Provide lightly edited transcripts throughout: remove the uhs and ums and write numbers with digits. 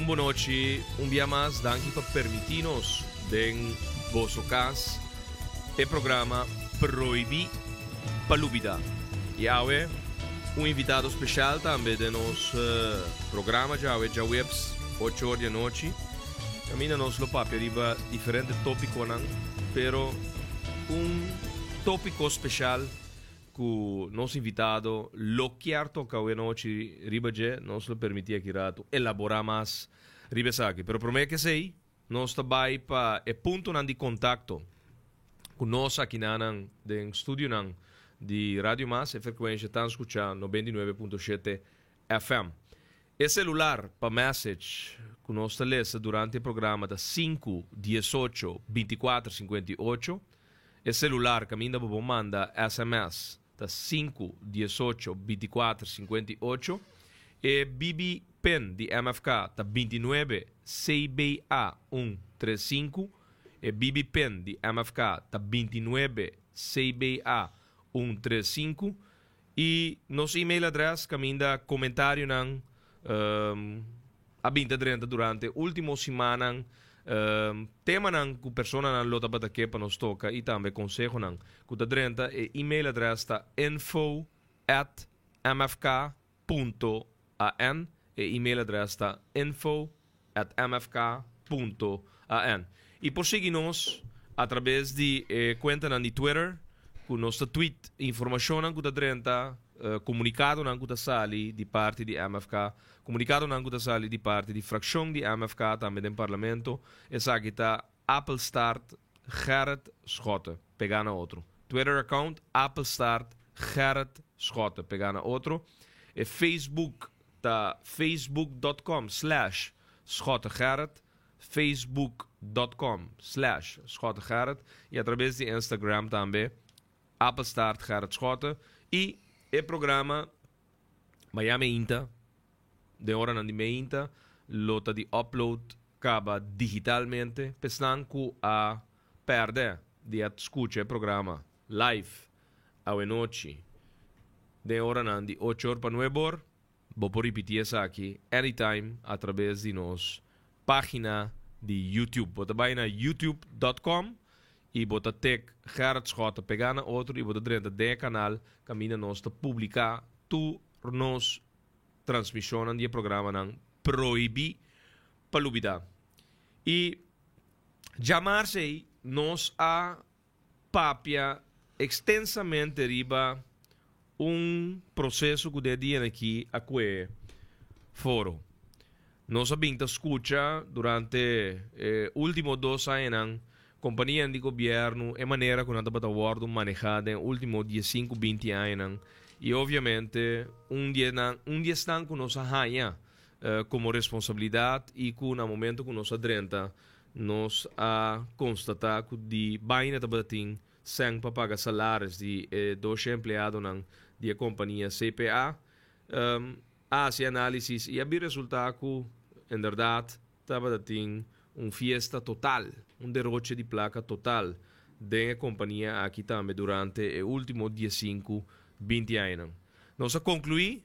Un bonochi un bia mas, danki pa permití nos den boso kas e programa Prohibí pa Lubidá. I awe un invitado speshal tambe den nos programa djawe, djaweps ocho or di anochi. Kaminda nos lo papia riba diferente tópikonan, pero un tópiko speshal Ku nos invitado lo kier toka awe nochi riba dje, nos lo permití aki ratu elaborá mas riba esaki. Pero promé ku esei, nos ta bai pa e puntonan di kontakto ku nos akinanan den studionan di Radio Mas, e frekuensha tan skuchá 99.7 FM. E selular pa message ku nos ta lesa durante e programa ta sinku, diesocho, bintikuater, sinkuenta i ocho. E selular kaminda bo por manda SMS ta 5 18 24 58. E BB PIN di MFK ta 29 CBA 135. E BB PIN di MFK ta 29 CBA 135. I nos email adres kaminda komentarionan a bin ta drenta durante último simannan, temanan ku personanan lo tabata ke pa nos toka i tambe konsehonan ku ta drenta, e email adres ta info@mfk.an. E email adres ta info@mfk.an. I por sigui nos atrabes di e kuentanan di Twitter ku nos ta tweet informashonnan ku ta drenta, komunikadonan ku ta sali di parti di MFK, komunikadonan ku ta sali di parti di frakshon di MFK tambe den Parlamento. Esaki ta Appelstart Gerrit Schotte, pegá na otro. Twitter account Appelstart Gerrit Schotte, pegá na otro. E Facebook ta facebook.com/SchotteGerrit, facebook.com/SchotteGerrit i atrabes di Instagram tambe Appelstart Gerrit Schotte. I e programa mañana meinta, den oranan di meinta, lo ta di upload kaba digitalmente p'esnan ku a pèrdè di a skucha e programa live awenochi den oranan di ocho or pa nuebe or. Bo por ripití esaki anytime atrabes di nos página di YouTube. Bo ta bai na youtube.com i bo ta tek Gerrit Schotte pegá na otro i bo ta drenta den e kanal kaminda nos ta publiká tur nos transmishonnan di e programanan Prohibí pa Lubidá. I djamarsa ei nos a papia ekstensamente riba un proseso ku den e dianan aki a kue foro. Nos a bin ta skucha durante e último dos añanan kompanianan di gobièrnu, e manera ku nan tabata wòrdu manehá den e último diesinku, binti añanan i obviamente un di enan, un di esnan ku nos a haña komo responsabilidat i ku na momento ku nos a drenta nos a konstatá ku di baina tabata tin sèn pa paga salaris di e doshe empleadonan di e kompania CPA. A hasi análisis i a bin resultá ku inderdat tabata tin un fiesta total, un deroche di plaka total den e kompania aki tambe durante e último diesinku, binti añanan. Nos a konkluí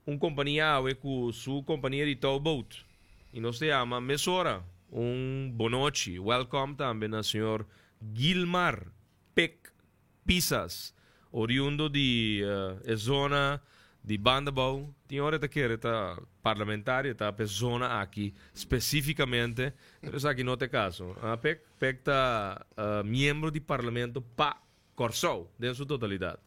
un kompania awe ku su kompania di touwboot i nos ta yama mesora un bonochi, welcome tambe na señor Gilmar Pek Pisas, oriundo di e zona di Bandabou. Tin ora e ta kere ta parlamentario ta pa e zona aki specificamente, pero esaki no ta e caso. Pek Pek ta miembro di parlamento pa Kòrsou den su totalidat.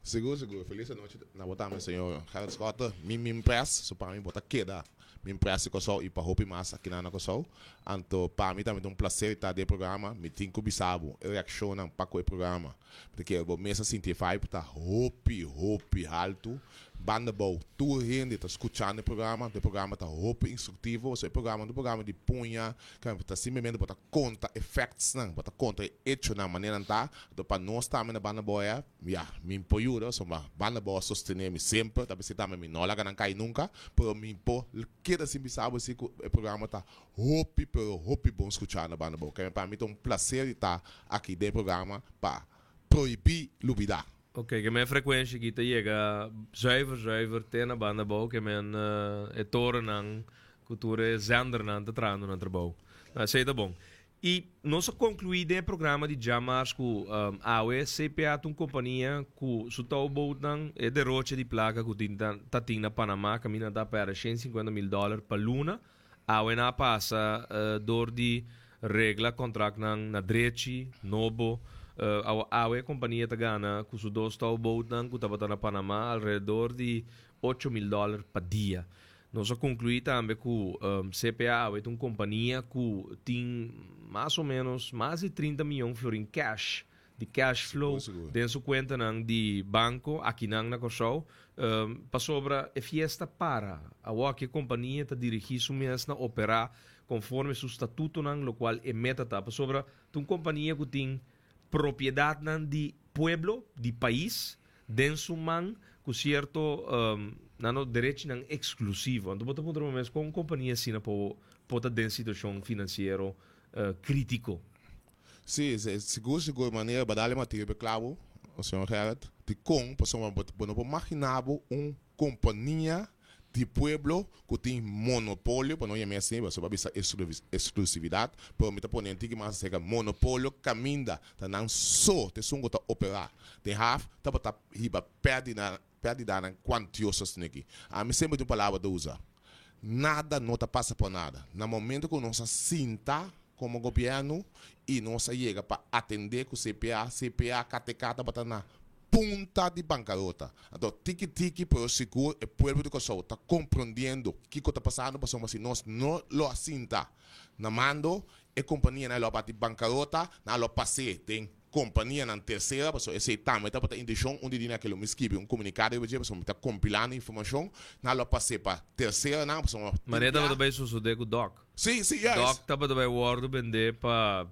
Sigur sigur, felis anochi na bo tambe señor Gerrit Schotte. Mi mi impress, so pa mi bo ta keda mi impress di Kòrsou i pa hopi mas akinan na Kòrsou. Anto pa mi tambe ta un placer di ta den e programa. Mi tin ku bisa bo e reakshonnan pa ku e programa. Mi ta kere bo mes a sinti e vibe ta hopi hopi haltu. Banda bou tur hende ta skuchando e programa. Anto e programa ta hopi instruktivo. So e programa no ta un programa di puña, ta simplemente bo ta konta e factsnan, bo ta konta e echonan manera nan ta. Anto pa nos tambe na Banda Bou ya, ya, mi por yuda pasobra Banda Bou a sostené mi semper, ta bisé tambe mi no laga nan kai nunka, pero mi por keda sin bisa bo si ku e programa ta hopi pero hopi bon skuchá na Banda Bou. Keme pa mi ta un plaser di ta aki den e programa pa Prohibí Lubidá. Ok, ke men frekuensha aki ta yega zuiver zuiver te na Banda Bou, ke men e torennan. Ku tur e zendernan ta trahando nan trabou. No, esei ta bon. I nos a konkluí den e programa di djamars ku awe CPA ta un kompania ku su toubootnan, e deroche di plaka ku tin ta ta tin na Panama kaminda nan ta pèrdè 150 mil dòler pa luna. Awe nan a pasa dor di regla kontraktnan na drechi, nobo. Awe awe e kompania ta gana ku su dos toubootnan ku tabata na Panama alrededor di 8 mil dòler pa dia. Nos a konkluí tambe ku CPA awe ta un kompania ku tin mas o ménos mas di 30 mion florin cash, di cash flow den su kuentanan di banko akinan na Kòrsou, pasobra e fiesta para. Awor aki e kompania ta dirigí su mes na operá konforme su statutonan, lokual e meta ta pasobra ta un kompania ku tin propiedatnan di pueblo, di pais, den su man ku sierto nan no derechinan eksklusivo. Anto bo ta puntra bo mes kon un kompania asina por por ta den situashon finansiero kritiko. Sí, sigur sigur manera bo a dal e matiria pe klabo, señor Gerrit, dikon pasobra bo no por magina bo un kompania di pueblo ku tin monopolio, pa no yam'é así, pasobra bo a bisa eksklusividat, pero mi ta pone un tiki mas aserka monopolio kaminda ta nan so ta esun ku ta operá den haf tabata hiba pèrdida pèrdidanan kuantioso asin'aki. Ami semper tin un palabra ta usa, nada no ta pasa por nada. Na momento ku nos a sinta komo gobièrnu i nos a yega pa atendé ku CPA, CPA, KTK tabata na punta di bankarota. Anto tiki tiki pero sigur e pueblo di Kòrsou ta komprondiendo kiko ta pasando pasobra si nos no lo a sinta na mando e kompanianan lo a bati bankarota, nan lo a pas'é den kompanianan tersera pasobra esei tambe tabata intenshon. Un di di nan ke lo mi skibi un komunikado riba dje pasobra mi ta kompilando informashon, nan lo a pas'é pa terseranan pasobra tin Manera bia. tabata bai sosodé ku Dòk. Sí, sí, juist. Dòk tabata bai wòrdu bendé pa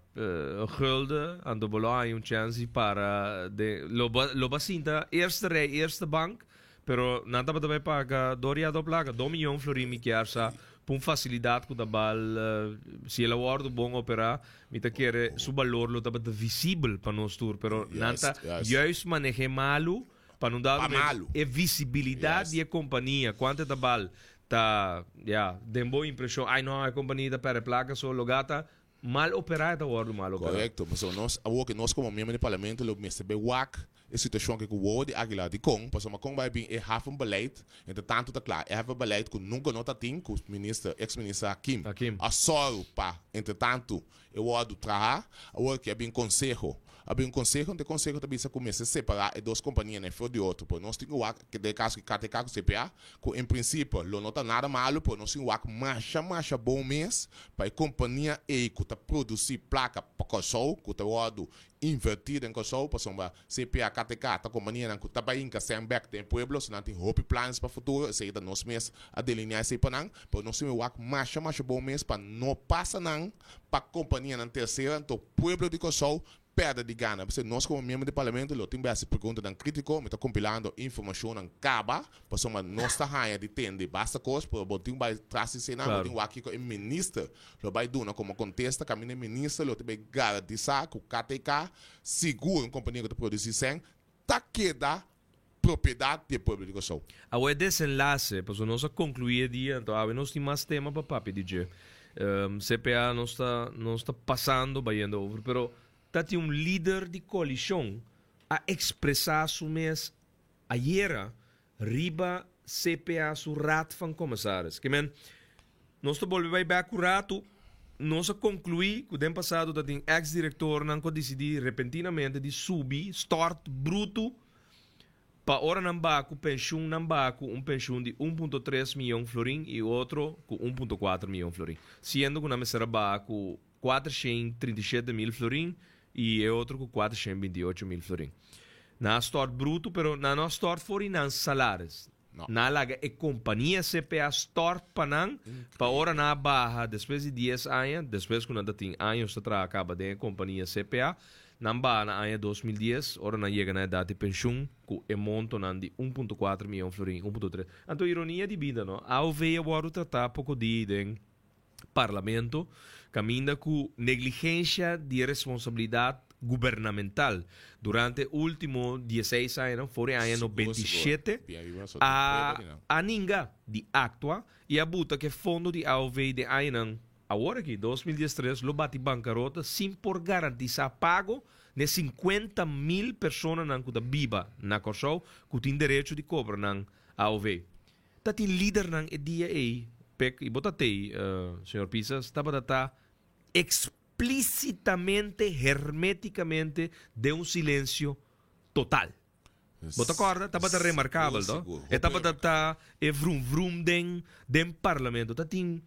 gulden, anto bo lo haña un chèns di para den, lo bo lo bo a sinta eerste rij, eerste bank, pero nan tabata bai paga dor ya dor plaka, 2 mion florin mi kier sa, pa un fasilidat ku ta bal, si el a wòrdu bon operá, mi ta kere su balor lo tabata visibel pa nos tur, pero nan ta juist maneh'é malu pa no dado Pa momento malu. e visibilidat di e kompania, kuantu e ta bal, ta, ya, den bo impreshon, ay no, e kompania ta pèrdè plaka, so lo gata mal operá, e ta wòrdu mal operá. Korekto, pasobra nos awor ke nos komo miembro di parlamento lo mester bai wak e situashon ke ku wowo di Aguilar dikon, pasobra kon bai bin e havenbeleid, entre tantu ta kla, e havenbeleid ku nunka no ta tin ku minister, ex minister Hakim Hakim. a sòru pa entre tantu e wòrdu traha, awor ke a bin konseho, a bin un konseho, ente konseho ta bisa ku mester separá e dos kompanianan for di otro, pero nos tin ku wak, den e kaso ki KTK ku CPA, ku en prinsipio lo no ta nada malu, pero nos tin wak masha masha bon mes pa e kompania ei ku ta produsí plaka pa Kòrsou, ku ta wòrdu invertí den Kòrsou, pasobra CPA, KTK ta kompanianan ku ta bai hinka sèn bèk den e pueblo, so nan tin hopi planes pa futuro, esei ta nos mes a delineá esei pa nan, pero nos tin wak masha masha bon mes pa no pasa nan pa kompanianan tersera, anto pueblo di Kòrsou pèrdè di gana. P'esei nos komo miembro di parlamento lo tin bai hasi preguntanan krítiko, mi ta kompilando informashonnan kaba, pasobra nos ta haña di tende basta kos, pero bo tin bai tras di eseinan, bo tin wak kiko e minister lo bai duna komo kontesta, kaminda e minister lo tin bai garantisá ku KTK, sigur un kompania ku ta produsí sèn, ta keda propiedat di e pueblo di Kòrsou. Awe e desenlase, pasobra nos a konkluí e dia, anto awe nos tin mas tema pa papia di dje. CPA nos ta nos ta pasando bayendo over, pero ta tin un lider di koalishon a ekspresá su mes ayera riba CPA su Raad van Commissaris. Ke men, nos ta bolbe bai bek un ratu, nos a konkluí ku den pasado ta tin eks direktornan ku a disidí repentinamente di subi stòrt brutu pa ora nan baha ku penshun, nan baha ku un penshun di 1.3 mion florin i otro ku 1.4 mion florin, siendo ku nan mester a baha ku 437 mil florin i e otro ku 428 mil florin. Nan a stòrt brutu, pero nan no a stòrt for di nan salaris. No. Nan a laga e kompania CPA stòrt pa nan, pa ora nan a baha despues di 10 aña, despues ku nan ta tin años ta traha kaba den e kompania CPA, nan baha na aña 2010, ora nan yega na edat di penshun, ku e montonan di 1.4 mion florin, 1.3. Anto ironia di bida, no? AOV a wòrdu tratá poko dia den Parlamento, caminda cu negligencia di responsabilidad gubernamental durante ultimo 16 añanan, for e aña 97, a ninga di actua y a buta cu e fondo di AOV den añanan awor aki, 2013, lo bati bancarota sin por garantisa pago n'e 50,000 personanan cu ta biba na Corsou cu tin derecho di cobra nan AOV. Ta tin lidernan e dia ei, Pek, i bo ta tei, señor Pisas, tabata ta explicitamente, hermeticamente den un silencio total. Bo ta corda? Tabata remarcabel, to? E tabata ta e vrum vrum den den parlamento. Ta tin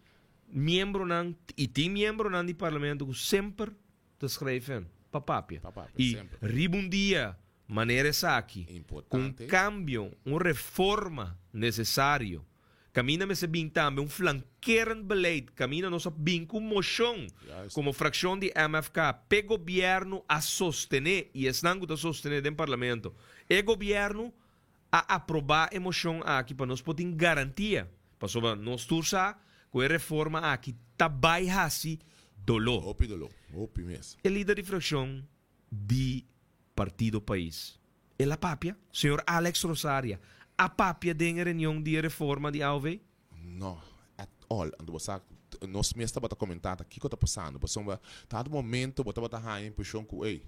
miembronan, i tin miembronan di parlamento cu semper ta schrijven pa papia. I riba un dia manera esaki, ku un kambio, un reforma nesesario, kaminda mester bin tambe un flankerend beleid, kaminda nos a bin ku moshon komo frakshon di MFK p'e gobièrnu a sostené i esnan ku ta sostené den parlamento e gobièrnu a aprobá e moshon aki pa nos por tin garantia, pasobra nos tur sa ku e reforma aki ta bai hasi doló. Hopi doló, hopi mes. E lider di frakshon di Partido Pais. El a papia? Señor Alex Rosaria a papia den e reunion di e reforma di aov? No, at all. Anto bo sa, nos mes tabata comenta ta kico ta pasando, pasobra tanto momento bo tabata haña impresion cu ey,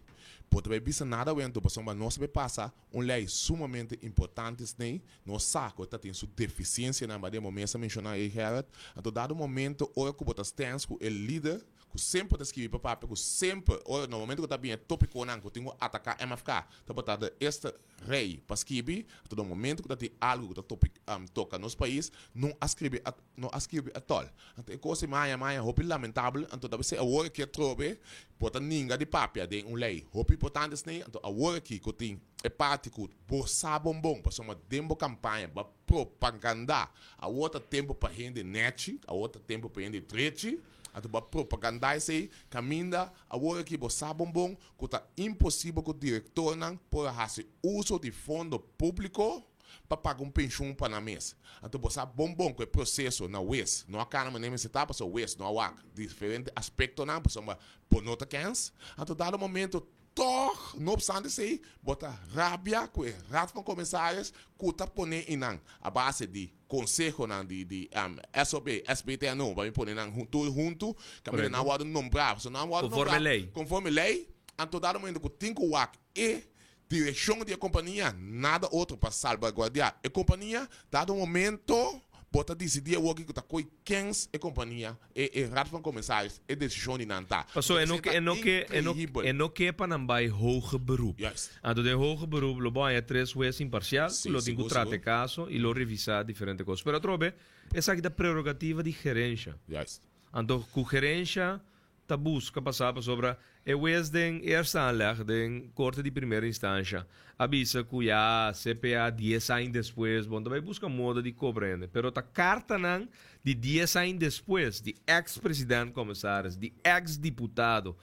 bo ta bay bisa nada awe anto pasobra nos ta bay pasa un ley sumamente importante esney, nos sa cu e ta tin su deficiencianan, ba den bo mes a menciona ey Gerrit, anto dado momento ora cu bo ta stens cu e lider ku semper ta skibi pa papia ku semper ora na momento ku ta bini e topikonan ku tin ku ataká MFK tabata de eerste rei pa skibi anto na momento ku ta tin algu ku ta topi toka nos pais no a skribi no a skirbi atòl anto e kos ei maya maya hopi lamentabel anto ta bisei awor aki atrobe bo ta ninga di papia den un lei hopi importante esei anto awor aki ku tin e parti ku bo sa bon bon pasobra den bo kampaña bo a propaganda awor ta tempu pa hende nechi awor ta tempu pa hende drechi. Anto bo a propagandá esei kaminda awor aki bo sa bon bon ku ta imposibel ku direktornan por a hasi uso di fondo públiko pa paga un penshun pa nan mes. Anto bo sa bon bon ku e proseso na wes no a kana manera mester ta pasobra wes no a wak diferente aspektonan pasobra bo no ta kens. Anto dado momento Tòg, no opstante esei, bo ta rabia ku e Raad van Commissaris ku ta pone einan a base di konsehonan di di SOB, SBTNO, pa mi pone nan tur huntu, kaminda nan wòrdu nombrá. Pasobra nan wòrdu nombrá Konforme lei. konforme lei, anto dado momento ku tin ku wak e direkshon di e kompania, nada otro pa salbaguardiá e kompania, dado momento bo ta disidí awor ku ta koi kens e kompania. E e Raad van Commissaris e desishon di nan ta. Paso e no ke e no ke e no e no ke pa nan bai hoger beroep. Juist. Anto den hoger beroep lo bo haña tres hues imparcial ku Si, lo tin ku sigur, trata e sigur. kaso i lo revisá diferente kos. Pero atrobe esaki ta prerogativa di gerensha. Juist. Anto ku gerensha ta buska pa sa pasobra e hues den eerste aanleg den korte di primera instansha a bisa ku ya CPA dies aña despues bon ta bai buska moda di kobra hende pero ta kartanan di dies aña despues di ex president komisaris di ex diputado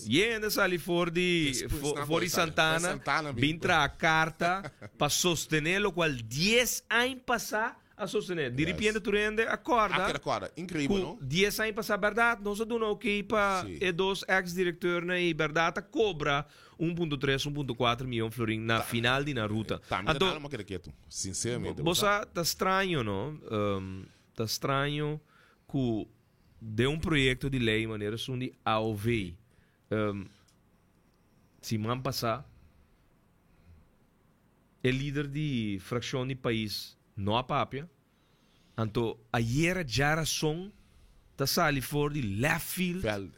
y hende sali for di for di Santana bin traha karta pa sostene lokual dies aña pasa A sostené. Di ripiente tur hende a kòrda. A keda kòrda. Inkreibel, no? Ku dies aña pasá bèrdat nos a duna okey pa e dos eks direktornan i bèrdat a kobra 1.3, 1.4 mion florin na final di nan ruta. Tambe ta nada mo keda ketu, sinseramente. Bo sa, ta straño, no? Ta straño ku den un proyekto di lei manera esun di AOV, siman pasá, E lider di fraccion di pais no a papia, anto ayera djarason ta sali for di left field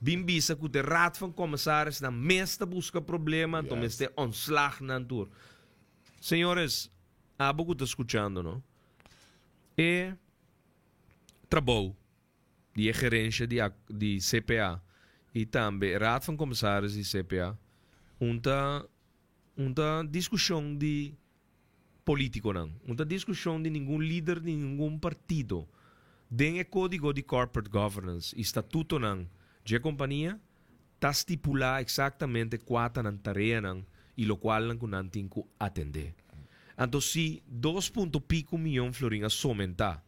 bin bisa cu te Raad van Commissarisnan mes ta busca problema anto mester ontslag nan tur. Señores, abo cu ta scuchando no, e trabou di e gerencia di di CPA y tambe e Raad van Commissaris di CPA un ta Un ta discusion di politiconan, un ta discusion di ningun lider di ningun partido. Den e codigo di corporate governance y statutonan dje compania ta stipula exactamente cua ta nan tareanan y locualnan cu nan tin cu atende. Anto si dos punto pico miyon florin a somenta.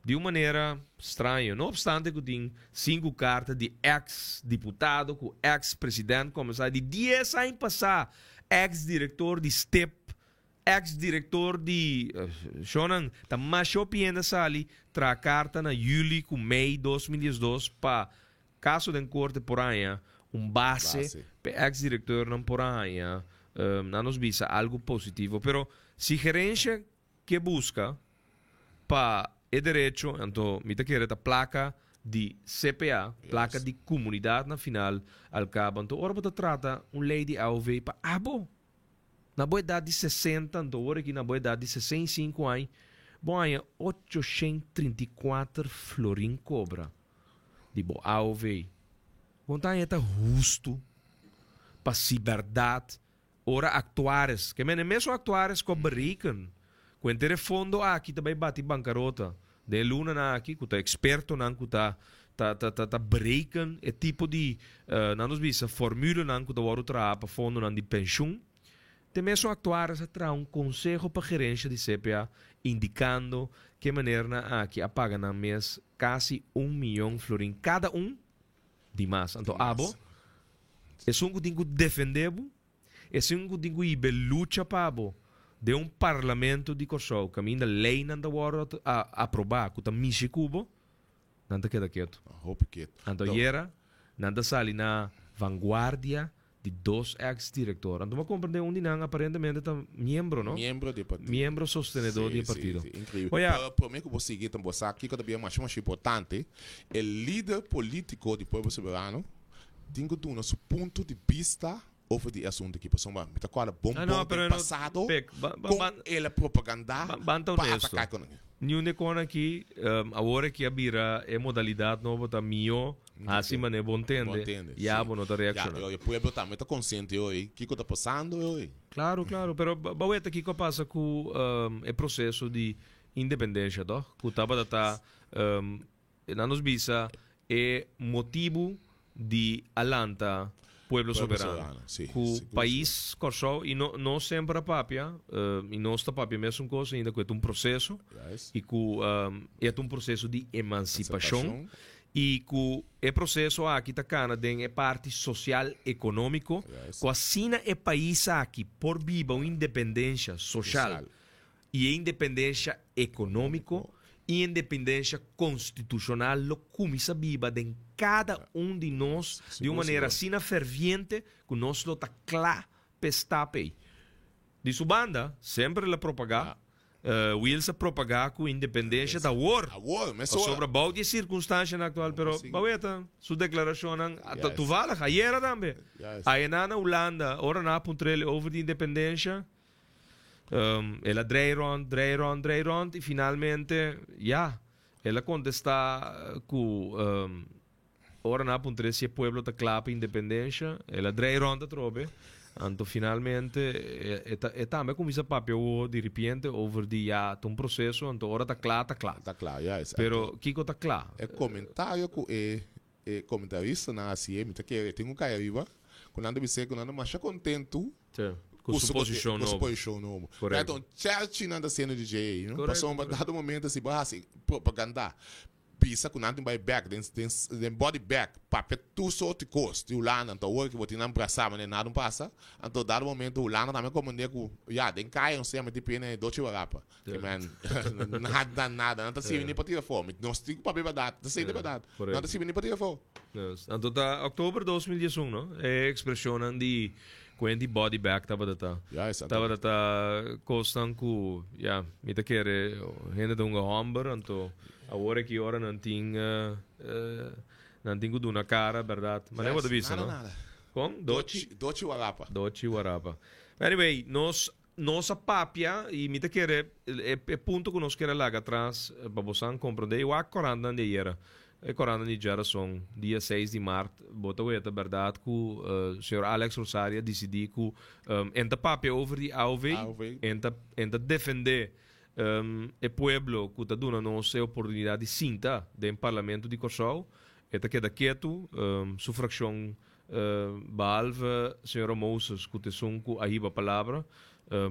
Di un manera straño, no obstante ku tin sinku karta di eks diputado ku eks president komensá di dies aña pasá, eks direktor di stip, eks direktor di shownan ta masha hopi hende a sali traha karta na yüli ku mei 2012 pa kaso den korte por haña un base pa e eks direktornan por a haña nan nos bisa algu positivo. Pero si gerensha ke buska pa e derecho, anto mi ta kere ta plaka di CPA, plaka di komunidat na final al kabo. Anto ora bo ta trata un lei di AOV pa abo, na bo edat di 60, anto ora aki na bo edat di 65 aña, bo haña 834 florin kobra di bo AOV. Bo ta haña ta hustu pa si bèrdat Ora actuares, ke mene mesun actuares ku a bereken ku henter e fondo aki ta bai bati bankarota den e lunanan aki, ku ta ekspertonan ku ta ta ta ta ta bereken e tipo di nan nos bisa formulenan ku ta wòrdu traha pa fondonan di penshun, te mesun actuares a traha un konseho pa gerensha di CPA indikando ke manernan aki a paga nan mes kasi un miyon florin kada un. Di mas. Anto abo, esun ku tin ku defendé bo, esun ku tin ku hiba e lucha pa bo den un parlamento di Kòrsou kaminda leinan ta wòrdu aprobá ku ta mishi ku bo, nan ta keda ketu. Hopi ketu. Anto ayera nan ta sali na vanguardia di dos ex director. Anto bo a comprende un di nan aparentemente ta miembro, no? Miembro di e partido. Miembro sostenedor di e partido. Si, si, increíble. Oya. Pero prome cu bo sigui ta bo sa kico ta bien masha masha importante, e lider politico di Pueblo Soberano tin cu duna su punto di bista over di e asunto aki. Pasobra mi ta corda bon Ah, no, bon pero den no, pasado Pek, ba, ba, con ba, el a propaganda ba, ban ta pa honesto. ataca economia. Niun de con aki, awor aki a bira e modalidad nobo ta mihó Hasi manera bo ntende, ya bo no ta reakshoná. Ya, e pueblo tambe ta konsiente hoy kiko ta pasando hoy. Klaro, klaro, pero bo weta kiko a pasa ku e proseso di independensha tòg? Ku tabata ta, nan nos bisa e motibu di a lanta Pueblo Soberano. Ku pais Kòrsou, i no nos semper a papia, i nos ta papia mesun kos ainda ku e ta un proseso, i ku e ta un proseso di emansipashon. I ku e proseso aki ta kana den e parti sosial ekonómiko, ku asina e pais aki por biba un independensha soshal i e independensha ekonómiko i independensha konstitushonal lo kuminsá biba den kada un di nos di un manera asina ferviente ku nos lo ta kla p'e stap ei. Di su banda, semper el a propagá, Wiels a propagá ku independensia ta awor, pasobra bou di e sirkunstansianan aktual, pero baweta su deklarashonnan ta toevallig, ayera tambe, ayená na Hulanda, ora nan a puntr'el over di independensia, el a drei rònt, drei rònt, drei rònt i finalmente, ya, el a kontestá ku Ora nan a puntr'é si e pueblo ta kla pa independensha, el a drei rònt atrobe. Anto finalmente e ta e tambe a kuminsá papia awor di ripiente over di ya ta un proseso, anto ora ta kla, ta kla. Ta kla, ya. Es Pero kiko ta kla? E komentario ku e e komentaristanan a hasié, mi ta kere tin ku kai ariba, ku nan ta bis'é ku nan ta masha kontentu Sí, ku su posishon ku su nobo. posishon nobo. Korekto. Anto chèrchi nan ta hasiendo di dje ei, no? Korekto, Pasobra korekto. dado momento si bo hasi propaganda Bisa ku nan tin bai bek den den den body bag papia tur sorti kos di Hulanda anto awor ki bo tin nan brasá manera nada no pasa anto dado momento Hulanda tambe komprende ku ya den kaya nos ta yama di pie na e dochi warapa ke men nada nada nan ta sirbi ni pa tira afó mi nos tin ku papia bèrdat ta sirbi bèrdat nan ta sirbi ni pa tira afó. Anto ta oktober 2011 no e ekspreshonnan di Kuent di body bag tabata ta. Tabata ta kosnan ku ya mi ta kere hende ta hunga hòmber anto awor aki ora nan tin nan tin ku duna kara bèrdat. Manera bo ta bisa no? Kon? Dochi? Dochi warapa. Dochi warapa. Anyway nos nos a papia i mi ta kere e punto ku nos kere laga atras pa bosan komprondé i wak korantnan di ayera. E korantnan di djarason dia seis di mart bo ta weta bèrdat ku señor Alex Rosaria a disidí ku en ta papia over di aov, en ta en ta defendé e pueblo ku ta duna nos e oportunidat di sinta den parlamento di Kòrsou. E ta keda ketu, su frakshon Behalve señora Moses cu ta esun cu a hiba palabra,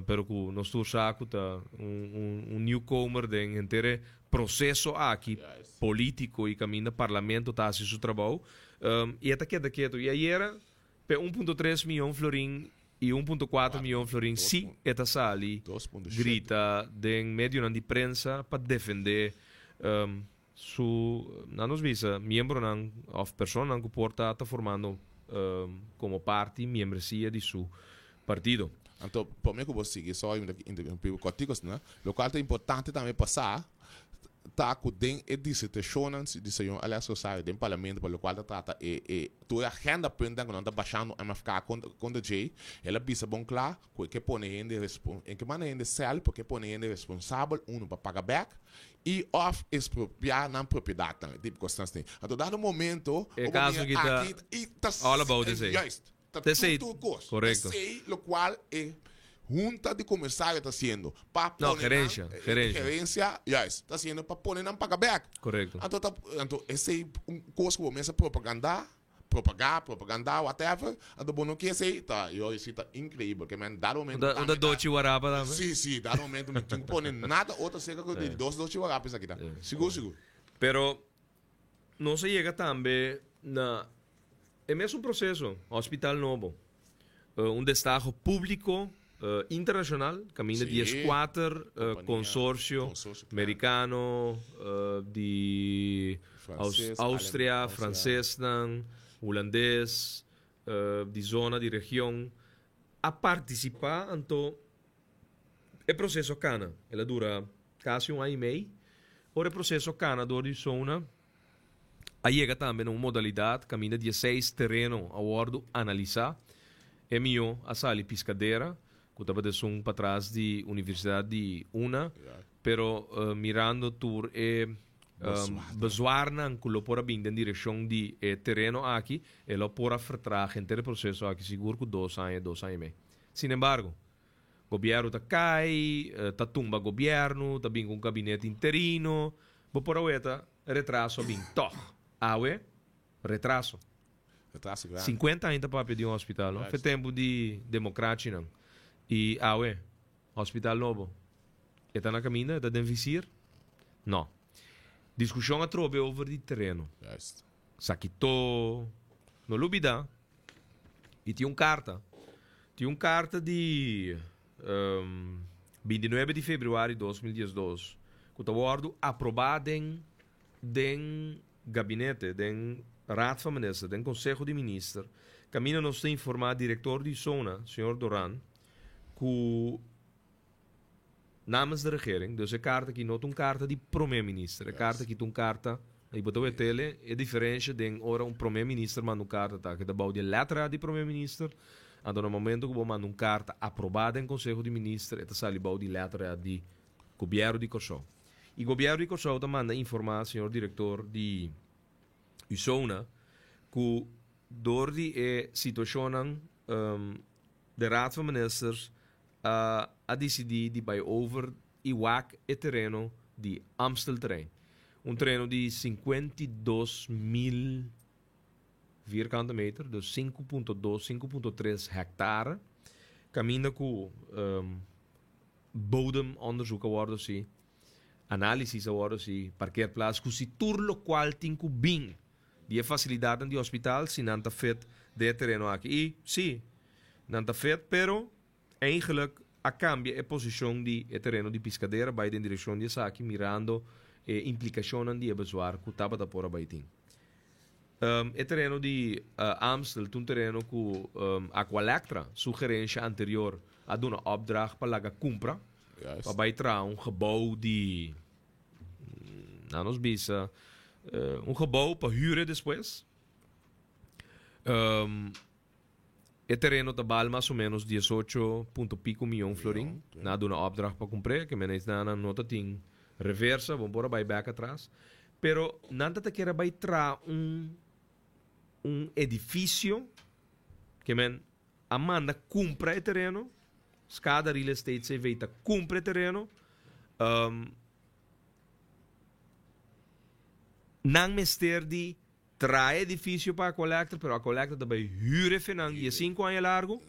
pero cu nos tur sa cu ta un newcomer den henter e proceso aki politico y caminda parlamento ta haci su trabou y e ta keda keto. Y ayera pe 1.3 miyon florin y 1.4 miyon florin si e ta sali grita den medionan di prensa pa defende su, nan nos bisa, miembronan of personanan cu por ta ta formando como parti miembresia di su partido. Anto, prome cu bo sigui, sorry mi ta interrumpi bo cortico asina, locual ta importante tambe pa sa ta cu den e disertacionnan di señor Alex Rosario den parlamento pa locual ta trata e e tur e agenda punten cu nan ta bashando MFK contra djey, el a bisa bon cla cu e ke pone hende e ke manda hende cel porque e pone hende responsabel uno pa paga bek y of expropiá nan propiedadnan, e tipo cosnan así. Anto dado momento, E caso ki ta aki ta all about esey. Juist, ta Ta esey, tur tur cos. correcto. Esey locual e hunta di comisario ta haciendo pa No, pone nan, gerencia, gerencia. gerencia, juist, ta haciendo pa pone nan paga bek. Correcto. Anto ta, anto esey un cos cu bo mester propaganda. Propagá, propagandá, whatever. Anto bo no ke esei, ta, yo esei ta increíbel. Ke men dado momento Un ta tambe ta dochi warapa tambe? Sí, sí, dado momento mi tin ku pone nada otro cerca ku di dos dochi warapa esaki ta. Sigur, sigur. Pero nos a yega tambe na e mesun proceso, hospital nobo. Un destaho publico internacional caminda 14 consorcio mericano, di Austria, francesnan, hulandes, di zona di region a participa anto e proceso a cana. El a dura casi un aña y mei. Ora e proceso a cana door di zona. A yega tambe na un modalidat kaminda dieseis tereno a wòrdu analisá. E mihó a sali Piscadera, ku tabata esun patras di Universidat di una, pero mirando tur e bezwaarnan ku lo por a bin den direkshon di e tereno aki, e lo por a vertraag henter e proseso aki sigur ku dos aña, dos aña i mei. Sinembargo, gobièrnu ta kai, ta tumba gobièrnu, ta bin ku un kabinete interino, bo por a weta Retraso a bin tog. Awe, retraso. Retraso grandi. 50 aña ta papia di un hospital, no? Fe tempu di democracinan. I awe, hospital nobo. E ta na caminda? E ta den visier? No. Discusion atrobe over di tereno. Juist. Sakito. No lubida. I tin un carta. Tin un carta di 29 di februari 2012 ku ta wòrdu aprobá den den gabinete, den Raad van Minister, den Konseho di Minister, kaminda nos ta informá direktor di zona, señor Doran, ku namens de regering, dus e karta aki no ta un karta di promé minister, e karta aki ta un karta, i bo ta wet'el e diferensha den ora un promé minister manda un karta ta, ke ta bou di e letra di promé minister, anto na momento ku bo manda un karta aprobá den Konseho di Minister e ta sali bou di letra di Gobièrnu di Kòrsou. I Gobièrnu di Kòrsou ta manda informá señor direktor di USONA ku dor di e situashonnan de Raad van Ministers a disidí di bai over i wak e tereno di Amstelterrein. Un tereno di 52.000 vierkante meter, dus 5.2, 5.3 hectare, kaminda ku bodemonderzoek a wòrdu hasi, análisis a wòrdu hasi, parkeerplaats ku si tur lokual tin ku bin di e fasilidatnan di hospital si nan ta fit den e tereno aki. I si, nan ta fit, pero eigenlijk a kambia e posishon di e tereno di Piscadera bai den direkshon di esaki mirando e implikashonnan di e bezwaar ku tabata por a bai tin. E tereno di Amstel ta un tereno ku Aqualectra, su gerensha anterior, a duna opdracht pa laga kumpra pa bai traha un gebou di, nan nos bisa, un gebou pa hür e despues. E tereno ta bal mas o menos 18 punto pico miyon florin. Nan a duna opdracht pa kumpr'é, ke mene nan no ta tin reversa, bo por a bai bek atras. Pero nan ta ta kere bai traha un un edifisio ke men a manda kumpra e tereno, Skada Real Estate CV ta kumpra e tereno, nan mester di Traha edifisio pa Aqualectra, pero Aqualectra ta bai hür e fenan 15 aña largu.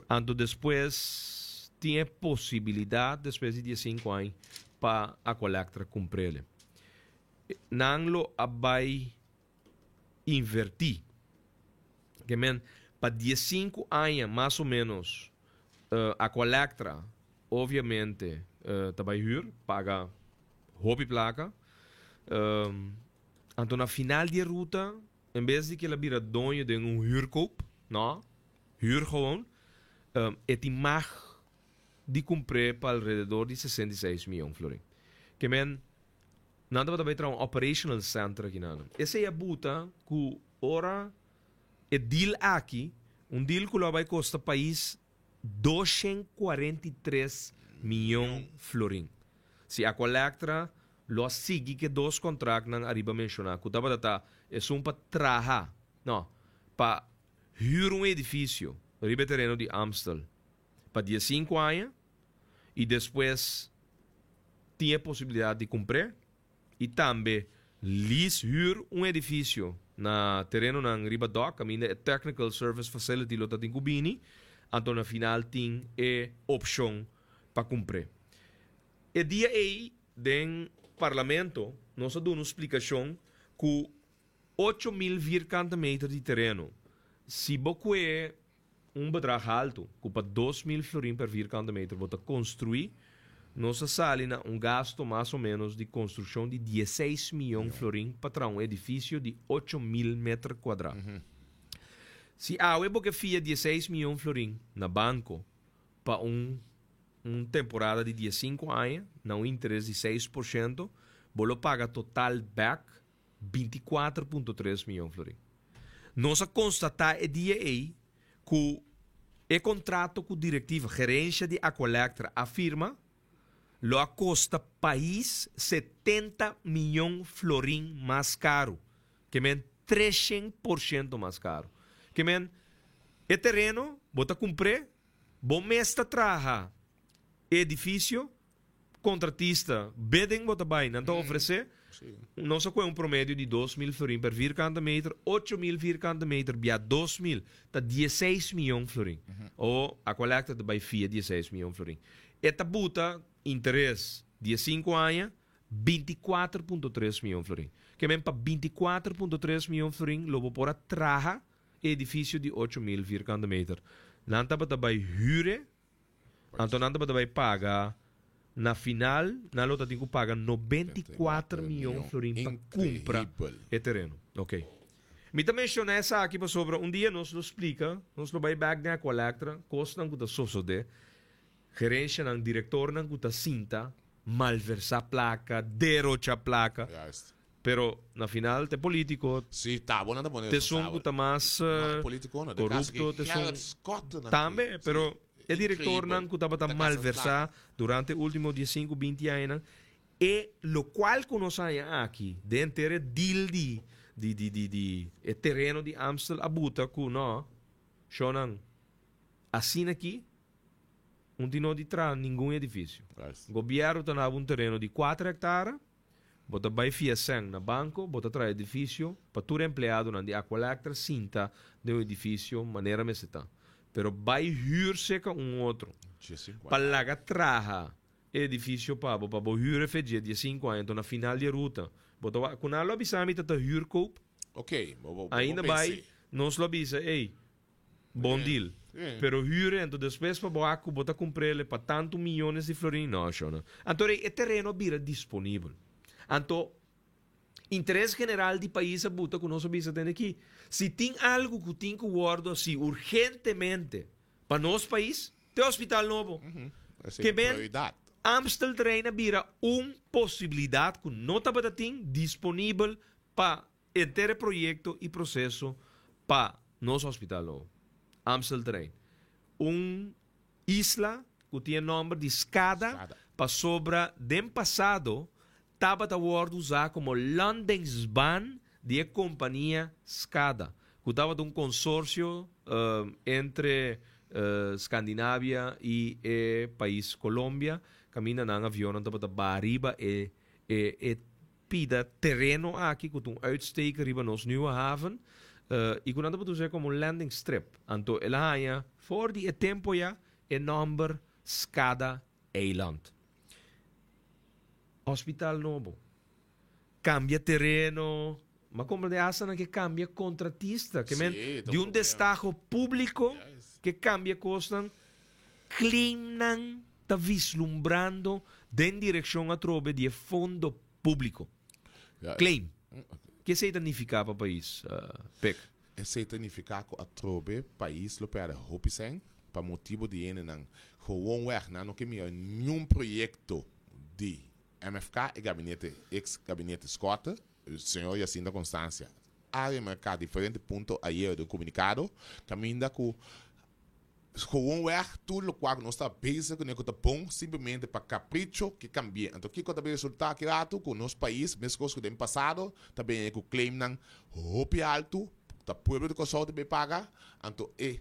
Anto despues tin e posibilidat despues di 15 aña pa Aqualectra cumprele. Nan lo a bay inverti. Ke men pa diesinku aña mas o menos Aqualectra obviamente ta bay huur, paga hopi placa. Anto na final di e ruta en bes di ke el a bira doño den un huurkoop, no, huur gewoon, e tin mag di cumpr'é pa alrededor di 66 miyon florin. Ke men nan tabata bay traha un operational center aki nan. Esey a buta cu ora e deal aki, un deal cu lo a bay costa pais 243 miyon florin. Si Aqualectra lo a sigui cu e dos contractnan ariba menciona, cu tabata ta esun pa traha, no, pa huur un edificio riba e tereno di Amstel, pa diesinku aña i despues tin e posibilidat di kumpr'é i tambe lease, hür, un edifisio na terenonan riba dòk kaminda e Technical Service Facility lo ta tin ku bini, anto na final tin e opshon pa kumpr'é. E dia ei den Parlamento nos a duna un splikashon ku 8000 vierkante meter di tereno, si bo kue un bedrag haltu, ku pa 2000 florin per vierkante meter bo ta konstruí, nos a sali na un gasto mas o ménos di konstrukshon di 16 miyon florin pa traha un edifisio di 8000 meter kuadrá. Si awe bo ke fia 16 miyon florin na banko pa un un temporada di 15 aña na un interes di 6%, bo lo paga total bèk 24.3 miyon florin. Nos a konstatá e dia ei ku e kontrato ku direktiva, gerensia di Aqualectra a firma lo a kosta pais 70 miyon florin mas karu, ke men 300% mas karu. Ke men e tereno bo ta kumpr'é, bo mes ta traha e edifisio, Kontratista, bidding bo ta bai, nan ta ofresé, nos a kohe un promedio di 2000 florin per vierkante meter, 8000 vierkante meter bia 2000 ta 16 miyon florin. O Aqualectra ta bai fia 16 miyon florin. E ta buta interes 15 aña, 24.3 miyon florin. Ke men pa 24.3 miyon florin lo bo por a traha e edifisio di 8000 vierkante meter. Nan tabata bai hure. Anto nan tabata bai paga, na final nan lo ta tin ku paga 94 miyon florin pa kumpra e tereno. Ok. Mi ta menshona esaki pasobra un dia nos lo splika, nos lo bai bek den Aqualectra, kosnan ku ta sosode, gerenshanan, direktornan ku ta sinta malversá plaka, derocha plaka. Pero na final ta e politico Sí, ta bo nan ta pone ta esun cu responsabel. ta mas No, e politico no, de caso corrupto, ki ta esun Gerrit Schotte nan tambe, ki. pero Sí, e directornan increíbel. cu tabata Ta casa malversa plaka. durante e ultimo diesinku, binti añanan, e locual cu nos haña aki den henter e deal di di di di di e tereno di Amstel a buta cu no, shownan, asina aki un tin no di traha ningun edificio. Juist. Gobierno ta naba un tereno di cuater hectara, Bo ta bai fia sèn na banko, bo ta traha edifisio pa tur empleadonan di Aqualectra sinta den un edifisio manera mester ta. Pero bai hür seka un otro pa laga traha e edifisio pa bo, pa bo hür e fe dje 15 aña. Enton na final di e ruta bo ta wak ku nan lo a bisa mi ta ta hürkoop. Ainda bai nos lo a bisa, ey, Bon deal. Pero huur anto despues pa bo a cu bo ta cumprele pa tanto miyones di florin? No, shona. Anto rei e tereno a bira disponibel. Anto interes general di pais a buta cu nos a bisa tende aki. Si tin algo cu tin cu wordo haci urgentemente pa nos pais, ta e hospital nobo. Ke men Amstelterrein a bira un posibilidad cu no tabata tin disponibel pa Henter e proyekto i proseso pa nos hospital nobo, Amstelterrein, un isla ku tin e nòmber di Skada pasobra den pasado tabata wòrdu usá komo landingsbaan di e kompania Skada, ku tabata un konsorsio entre Skandinavia i e pais Kolombia, kaminda nan avionnan tabata baha riba e e Pida tereno aki ku ta un uitsteker riba nos Nieuwe Haven i ku nan ta por usa komo un landing strip. Anto el a haña for di e tempo ya e nòmber Skada Eiland. Hospital nobo. Cambia tereno. Ma comprende hasta nan ke cambia contratista. Ke men Sí, ta di un un problema. destaho publico ke cambia cosnan. Claimnan ta vislumbrando den direccion atrobe di e fondo publico. Claim. Ke esey ta nifica pa pais, Pek? Esey ta nifica cu atrobe pais lo perde hopi cen pa motibo di hendenan gewoonweg nan no ke mira niun proyecto di MFK e gabinete ex gabinete Schotte, señor Jacinta Constancia a remarca diferente punto ayer den un comunicado caminda cu Gewoonweg tur lokual ku nos ta bezig kuné ku ta bon simplemente pa kapricho ke kambi'é. Anto kiko ta bin resultá ki ratu? Ku nos pais, meskos ku den pasado, ta bini ku claimnan hopi altu, ta pueblo di Kòrsou ta bin paga. Anto e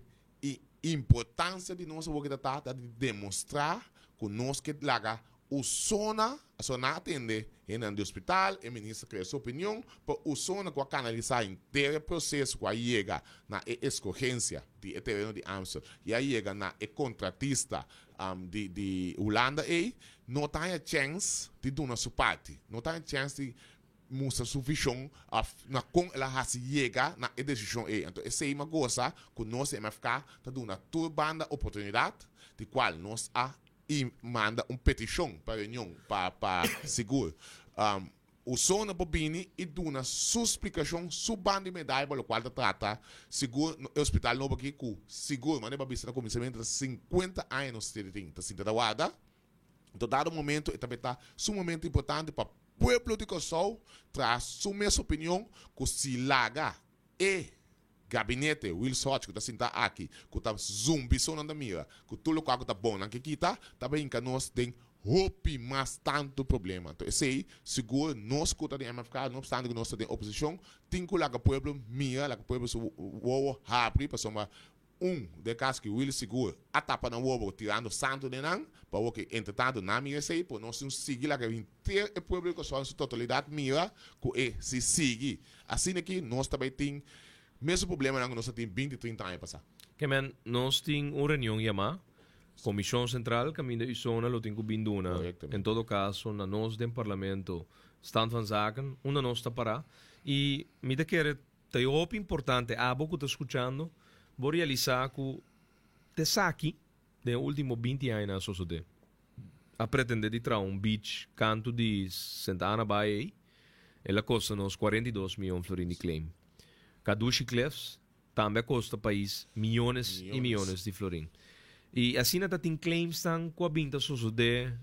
importansia di nos awor ki ta ta, ta di demostrá ku nos ke laga Usona, pasobra nan a tende hendenan di hospital, e minister krea su opinion, pero Usona ku a kanalisá henter e proseso ku a yega na e eskogensia di e tereno di Amstel i a yega na e kontratista di di Hulanda ei, no ta haña chèns di duna su parti, no ta haña chèns di mustra su vishon òf na kon el a hasi yega na e desishon ei. Anto esei mi a gosa ku nos di MFK ta duna tur banda oportunidat di kual nos a i manda un petishon pa reunion pa pa sigur Usona por bini i duna su splikashon su banda di medaya pa lokual ta trata sigur e hospital nobo aki ku sigur manera bo a bisa na kuminsamentu ta sinkuenta aña nos tin tin ta sinta ta warda enton dado momento e tambe ta sumamente importante pa pueblo di Kòrsou traha su mes opinion ku si laga e Gabinete Wiels Hodge ku ta sintá aki, ku ta zumbi so nan ta mira ku tur lokual ku ta bon nan ke kita, ta bai hinka nos den hopi mas tantu problema. Anto esei sigur nos ku ta den MFK, no opstante ku nos ta den oposishon, tin ku laga pueblo mira, laga pueblo su wowo habri pasobra un den kas ki Wiels sigur a tapa nan wowo tirando santu den nan, pa awor ke entre tantu nan mira esei, por nos tin sigui laga henter e pueblo di Kòrsou en su totalidat mira ku e si sigui Asina ki nos ta bai tin mesun problemanan ku nos a tin binti, trinta aña pasá. Ke men, nos tin un reunion yamá Komishon Sentral kaminda Usona lo tin ku bin duna, en todo kaso na nos den Parlamento, stand van zaken, unda nos ta pará. I mi ta kere ta e hopi importante abo ku ta skuchando bo realisá ku t'esaki den e ultimo binti añanan a sosodé. A pretendé di traha un beach kantu di Santa Ana Bay ei. El a kosta nos 42 mion florin di claim. Kadushi Cliffs tambe a kosta pais miyones i miyones di florin. I asina ta tin claimsnan ku a bin ta sosodé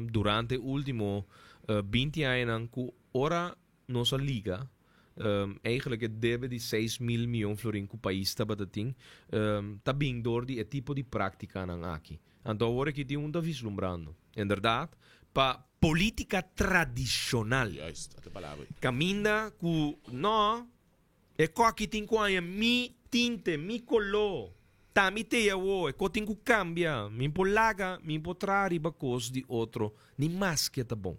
durante e ultimo 20 añanan ku ora nos a liga eigenlijk e debe di 6000 mion florin ku pais tabata tin ta bin dor di e tipo di práktikanan aki. Anto awor aki tin un ta vislumbrando. Inderdaad, pa politica tradicional. Juist, dat e palabra. Caminda cu no, e coki tin cu haña mi tinte, mi color. Ta mi tey awo, e co tin cu cambia. Mi por laga, mi por traha riba cos di otro, ni maske ta bon.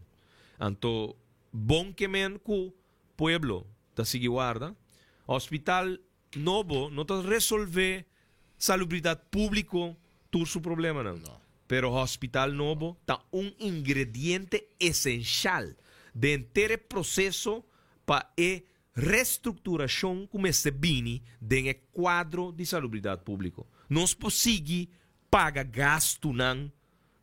Anto, bon ke men cu pueblo ta sigui warda. Hospital nobo no ta resolve Salubridad Público tur su problemanan. Pero hospital nobo ta un ingrediente esenshal den henter e proseso pa e restrukturashon ku mester bini den e kuadro di Salubridad Público. Nos por sigui paga gastunan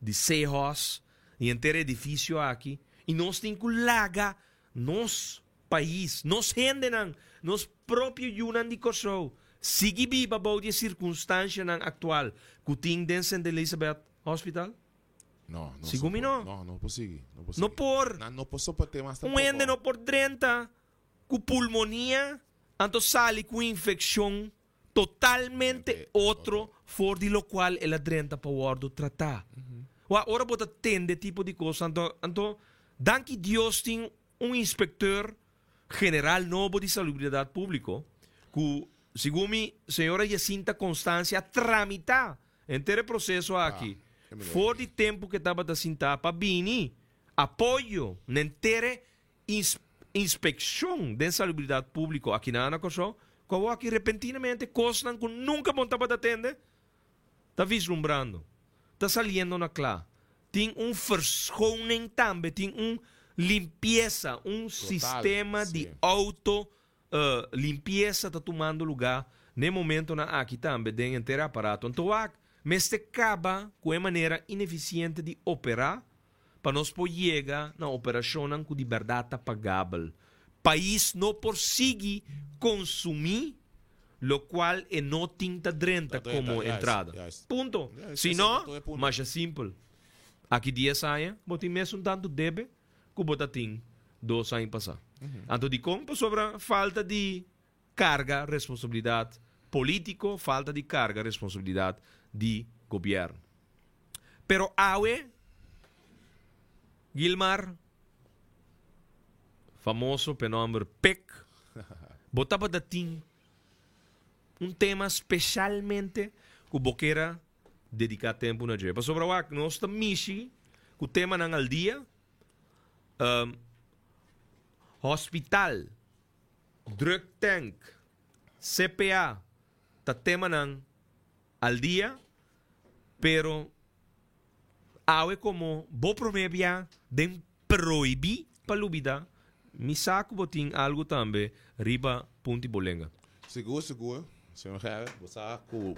di Sehos i henter e edifisio aki i nos tin ku laga nos pais, nos hendenan, nos propio yunan di Kòrsou sigui biba bou di e sirkunstanshanan aktual ku tin den Sint Elisabeth Hospital? No, no Sigun mi no. No, no por sigui. No por No sigui. por. Nan no por soport'é mas Un tampoco. hende no por drenta ku pulmonia anto sali ku infekshon totalmente otro for di lokual el a drenta pa wòrdu tratá. Wak, ora bo ta tende tipo di kos, anto, anto danki Dios tin un inspekteur general nobo di Salubridat Públiko ku, segun mi, señora Jacinta Constancia a tramitá henter e proseso aki for di tempu ku e tabata sintá pa bini apoyo na henter e Inspekshon den Salubridat Públiko aki na Kòrsou ku awor aki repentinamente kosnan ku nunka bon tabata tende ta vislumbrando, ta saliendo na kla. Tin un verschoning tambe, tin un. limpiesa, un sistema di auto limpiesa ta tumando lugá n'e momentonan aki tambe den henter e aparato. Anto wak, mester kaba ku e manera inefisiente di operá pa nos por yega na operashonnan ku di bèrdat ta pagabel. Pais no por sigui konsumí lokual e no tin ta drenta komo entrada. Punto. Si no, masha simpel. Aki dies aña bo tin mesun tantu debe ku bo ta tin dos aña pasá. Anto dikon? Pasobra falta di karga responsabilidat polítiko, falta di karga responsabilidat di gobièrnu. Pero awe, Gilmar, famoso p'e nòmber Pek, bo tabata tin un tema speshalmente ku bo kier a dediká tempu na dje. Pasobra wak, nos ta mishi ku temanan al dia, hospital, drug tank, CPA ta temanan al dia, pero awe komo bo promé bia den prohibí pa lubidá, mi sa ku bo tin algu tambe riba punti bo lenga. Sigur, sigur, señor Gerrit, bo sa ku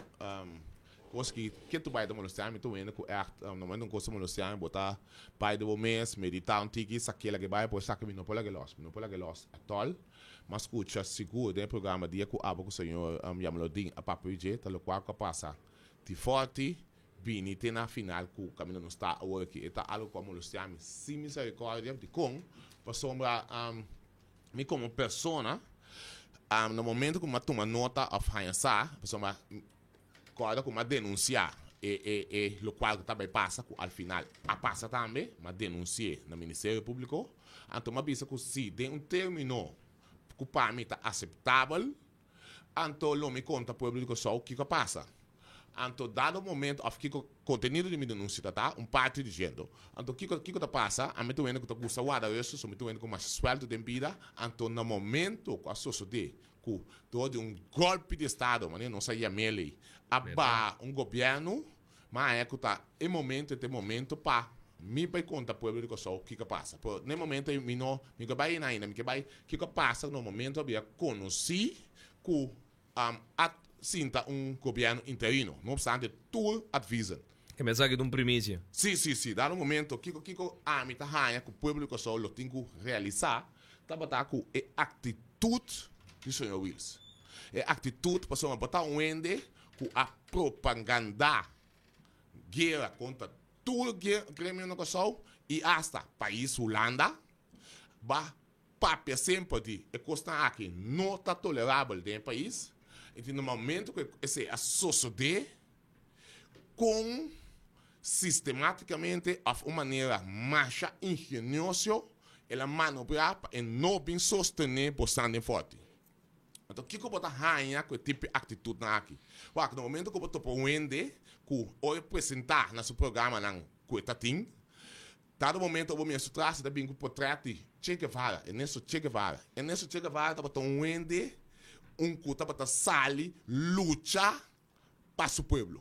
kos ki ke tu bai ta molestiá mi, tu wende ku ègt no momento un kos ta molestiá mi, bo ta bai den bo mes, meditá un tiki, saké lag'é bai, por esaki mi no por lag'é lòs, mi no por lag'é lòs ètòl. M'a skucha sigur den e programa dia ku abo ku señor Yamalodin a papia di dje, ta lokual ku a pasa di fòrti bini te na final ku kaminda nos ta awor aki. E ta algu ku a molestiá mi sin misericordia. Dikon? Pasobra mi komo persona na momento ku mi a tuma nota òf haña sa, pasobra kòrda ku mi a denunsiá e e e lokual ku ta bai pasa ku al final a pasa tambe, mi a denunsi'é na Ministerio Públiko. Anto mi a bisa ku si den un término ku pa mi ta aseptabel, anto lo mi konta pueblo di Kòrsou kiko a pasa. Anto dado momento òf kiko kontenido di mi denunsia ta ta, un parti diciendo. Anto kiko kiko ta pasa, ami ta un hende ku ta gusta warda restu, so mi ta un hende ku masha suelto den bida, anto na momento ku a sosodé ku dor di un golpi di estado, manera nos a yam'é lei, a baha un gobièrnu, m'a haña ku ta e momento, e ta e momento pa mi bai konta pueblo di Kòrsou kiko a pasa. Pero na e momento ei mi no, mi ke bai einan ainda, mi ke bai kiko a pasa na momento a bira konosí ku a sinta un gobièrnu interino, no opstante tur advizen. E mensahe ta un primisia. Sí, sí, sí. Dado momento, kiko kiko ami ta haña ku pueblo di Kòrsou lo tin ku realisá tabata ku e aktitut di señor Wiels. E aktitut pasobra bo ta un hende ku a propagandá guera kontra tur gremio na Kòrsou i asta pais Hulanda ba papia semper di e kosnan aki no ta tolerabel den e pais. I tin na momento ku esei a sosodé kon sistematicamente of un manera masha ingenioso el a manobra pa e no bin sostene bosan den forti. Anto kiko bo ta haña ku e tipo di aktitutnan aki? Wak, na momento ku bo topa un hende ku ora e presenta na su programanan ku e ta tin, dado momento bo mira su tras e ta bin ku potret di Che Guevara, Ernesto Che Guevara. Ernesto Che Guevara tabata un hende un ku tabata sali lucha pa su pueblo.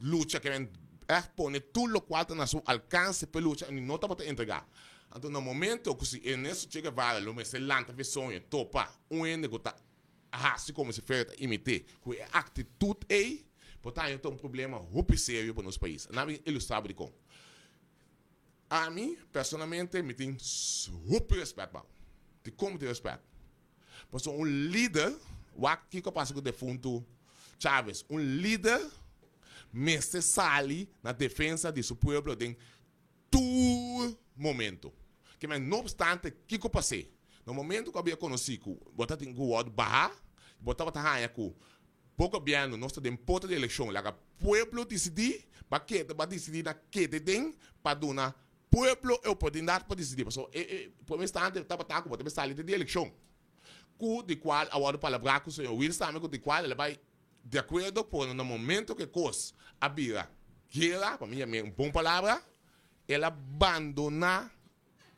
Lucha ke men ègt pone tur lokual ta na su alkanse p'e lucha i no tabata entregá. Anto na momento ku si Ernesto Che Guevara lo mester lanta fe soño topa un hende ku ta hasi komo si fuera ta imit'é ku e aktitut ei, por ta haña ta un problema hopi serio pa nos pais. Nan a ilustrá bo dikon. Ami personalmente mi tin hopi rèspèt pa bo. Dikon mi tin rèspèt? Pasobra un lider, wak kiko a pasa ku defuntu Chavez, un lider mester sali na defensa di su pueblo den tur momento. Ke men no obstante kiko pas'é, na momento ku a bira konosí ku bo ta tin ku wòrdu baha, bo tabata haña ku bo gobièrnu nos ta den porta di elekshon, laga pueblo disidí, ba keda ba disidí na keda den pa duna Pueblo e oportunidat pa disidí, pasobra e e prome instante tabata ku bo ta sali di elekshon, ku di kual a wòrdu palabrá ku señor Wiels tambe ku di kual el a bai di akuerdo, pero na momento ku e kos a bira guera, pa mi yam'é un bon palabra, el a bandoná,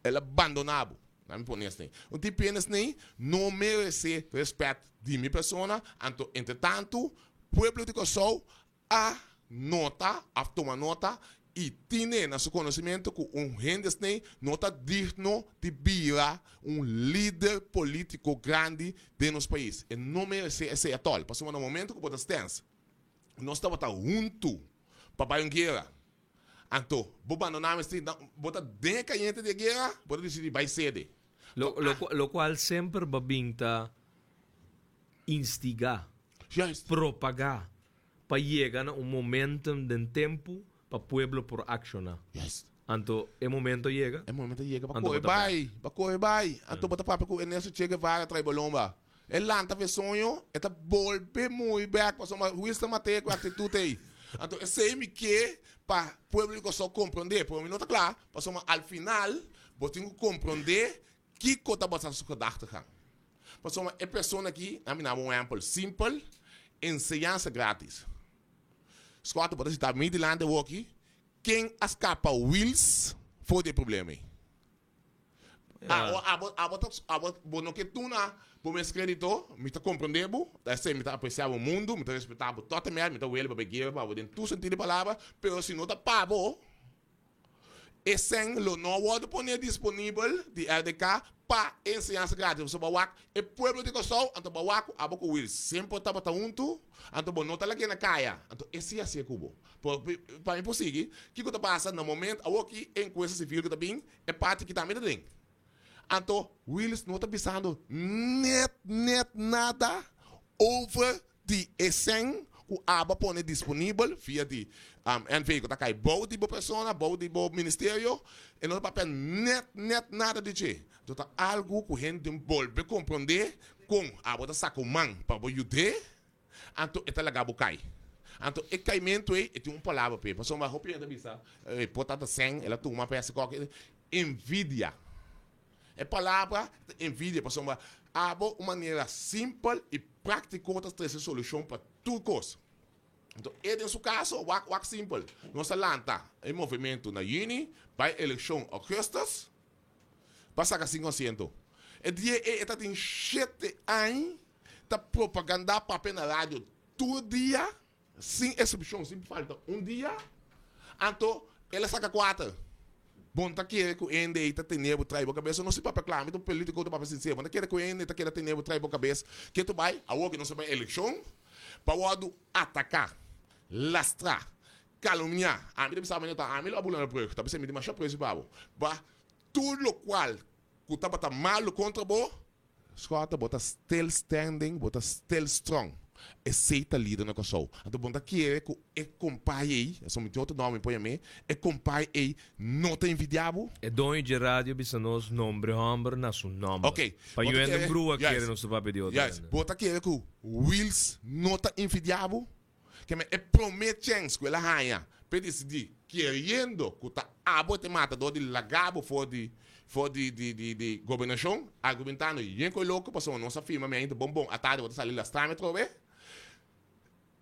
el a bandoná bo. Na mi pone esei. Un tipo hende esei no meresé rèspèt di mi persona, anto entretantu pueblo di Kòrsou a nota òf tuma nota. I tine na su konosementu ku un hende asnei no ta digno di bira un lider polítiko grandi den nos pais. E no meresé esei atòl. Pasobra na momentu ku bo ta stèns, nos tabata huntu pa bai un guera. Anto, bo bandoná mester, bo ta den e kayente di e guera, bo ta disidí bai sede. Lokual semper bo bin ta instigá, propagá pa yega na un momentum den tempu pa pueblo por akshoná. Anto e momento a yega. E momento a yega pa kohe bai, pa kohe bai. Anto bo ta papia ku Ernesto Che Guevara trae bolomba. E lanta fe soño, e ta bolbe muri bek pasobra Winston mat'é ku e aktitut ei. Anto esei mi ke pa pueblo di Kòrsou komprondé, pero mi no ta kla pasobra al final bo tin ku komprondé kiko tabata su gedachtegang. Pasobra e persona aki, a mi daba un ehempel simpel, enseñansa gratis. Scott, bo ta sita mi dilanti awoki, ken a scapa Wiels for di e problema ei? Abo, abo, abo ta, abo, bo no ke tuna bo mes credito, mi ta comprende bo, ta esei mi ta aprecia bo mundo, mi ta respeta bo totemer, mi ta wele pa bay guera pa bo den tur sentido di palabra, pero si no ta pa bo, E sèn lo no wòrdu poné disponibel di RDK pa enseñansa gratis. Pasobra bo a wak e pueblo di Kòrsou, anto bo a wak ku abo ku Wil semper tabata huntu, anto bo no ta lag'é na kaya. Anto e si hasié ku bo. Pero pa mi por sigui, kiko ta pasa na momento awor ki e enkuesta sivil ku ta bin, e parti ki tambe ta den. Anto Willis no ta bisando nèt nèt nada over di e sèn ku aba pone disponibel via di NV ku ta kai bou di bo persona, bou di bo ministerio, e no ta papia nèt nèt nada di dje. Anto ta algu ku hende tin bolbe komprondé kon abo ta saka un man pa bo yud'é, anto e ta laga bo kai. Anto e kaimentu ei e tin un palabra p'e, pasobra hopi hende ta bisa, e por ta ta sèn, el a tuma pa e hasi kòke, envidia. E palabra ta envidia pasobra abo un manera simpel y practico ta trece solucion pa tur cos. Enton e den su caso wak wak simpel. Nos a lanta e movimento na juni bay eleccion augustus pa saca cinco asiento. E dia ey e ta tin shete añ ta propaganda papia na radio tur dia Sin excepcion, sin falta un dia, anto el a saca cuater. Bon ta kere cu hende ey ta tene bo trai bo cabes, no si papia cla, mi ta un politico ta papia sincero, bon ta kere cu hende ta keda tene bo trai bo cabes, ke tu bay, awor cu nos a bay eleccion, pa wordo ataca, lastra, calumnia, ami ta bisa bo ta ami lo a bula na brug, ta bisa mi demasiado precio pa bo, pa tur locual cu tabata malo contra bo, Schotte, bo ta still standing, bo ta still strong. Esey ta lider na Kòrsou. Anto bo no ta kere ku e kompai ei, pasobra mi tin otro nòmber mi por yam'é, e kompai ei no ta envidiá bo? E doño dje radio bisa nos nombre hòmber na su nòmber. Oké. Pa Bo ta yu hende kere, brua kere juist, nos ta papia di otro juist. hende. Bo ta kere ku Wiels no ta envidiá bo? Keme e promé chèns ku el a haña p'e disidí keriendo ku ta abo e ta mata dor di laga bo for di for di di di di gobernashon, argumentando yen ku e loko pasobra nos a firma mi ainda bon bon atardi bo ta sali lastrami atrobe.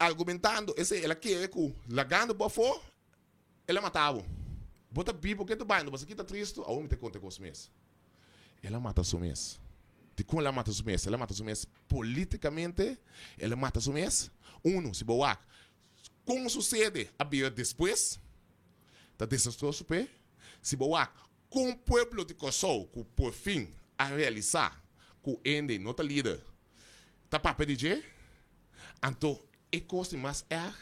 Argumentando esei el a kere ku lagando bo afó el a mata bo. Bo ta bibo ke ta bai no bo sa kita tristu awor mi ta konta e kos mes. El a mata su mes. Dikon el a mata su mes? El a mata su mes Politicamente el a mata su mes. Uno, si bo wak kon sucede a bira despues, ta desastroso p'e. Si bo wak kon pueblo di Kòrsou ku por fin a realisa ku hende no ta lider ta papia di dje, anto e kos di mas erg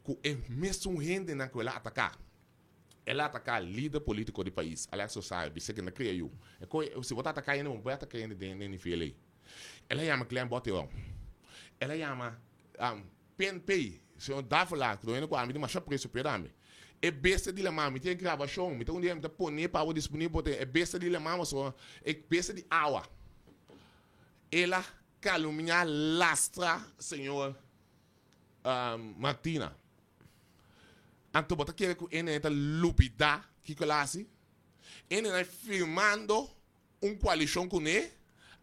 ku e mesun hendenan ku el a ataka. El a ataká lider polítiko di pais, Alex Rosario, bisa ke na kria yu. E koe, si bo ta ataká hende, bo por ataká hende den den nivel ei. El a yama Glenn Botteron. El a yama PNP, señor Davelaar, ku ta hende ku ami di masha apresio p'e tambe. E bestia di laman, mi tin e grabashon, mi ta un dia mi ta pone pa bo disponibel bo ten e bestia di laman pasobra e bestia di awa. El a kalumniá, lastra señor Martina. Anto bo ta kere ku e nene ta lubidá kiko el a hasi? E nene firmando un koalishon kuné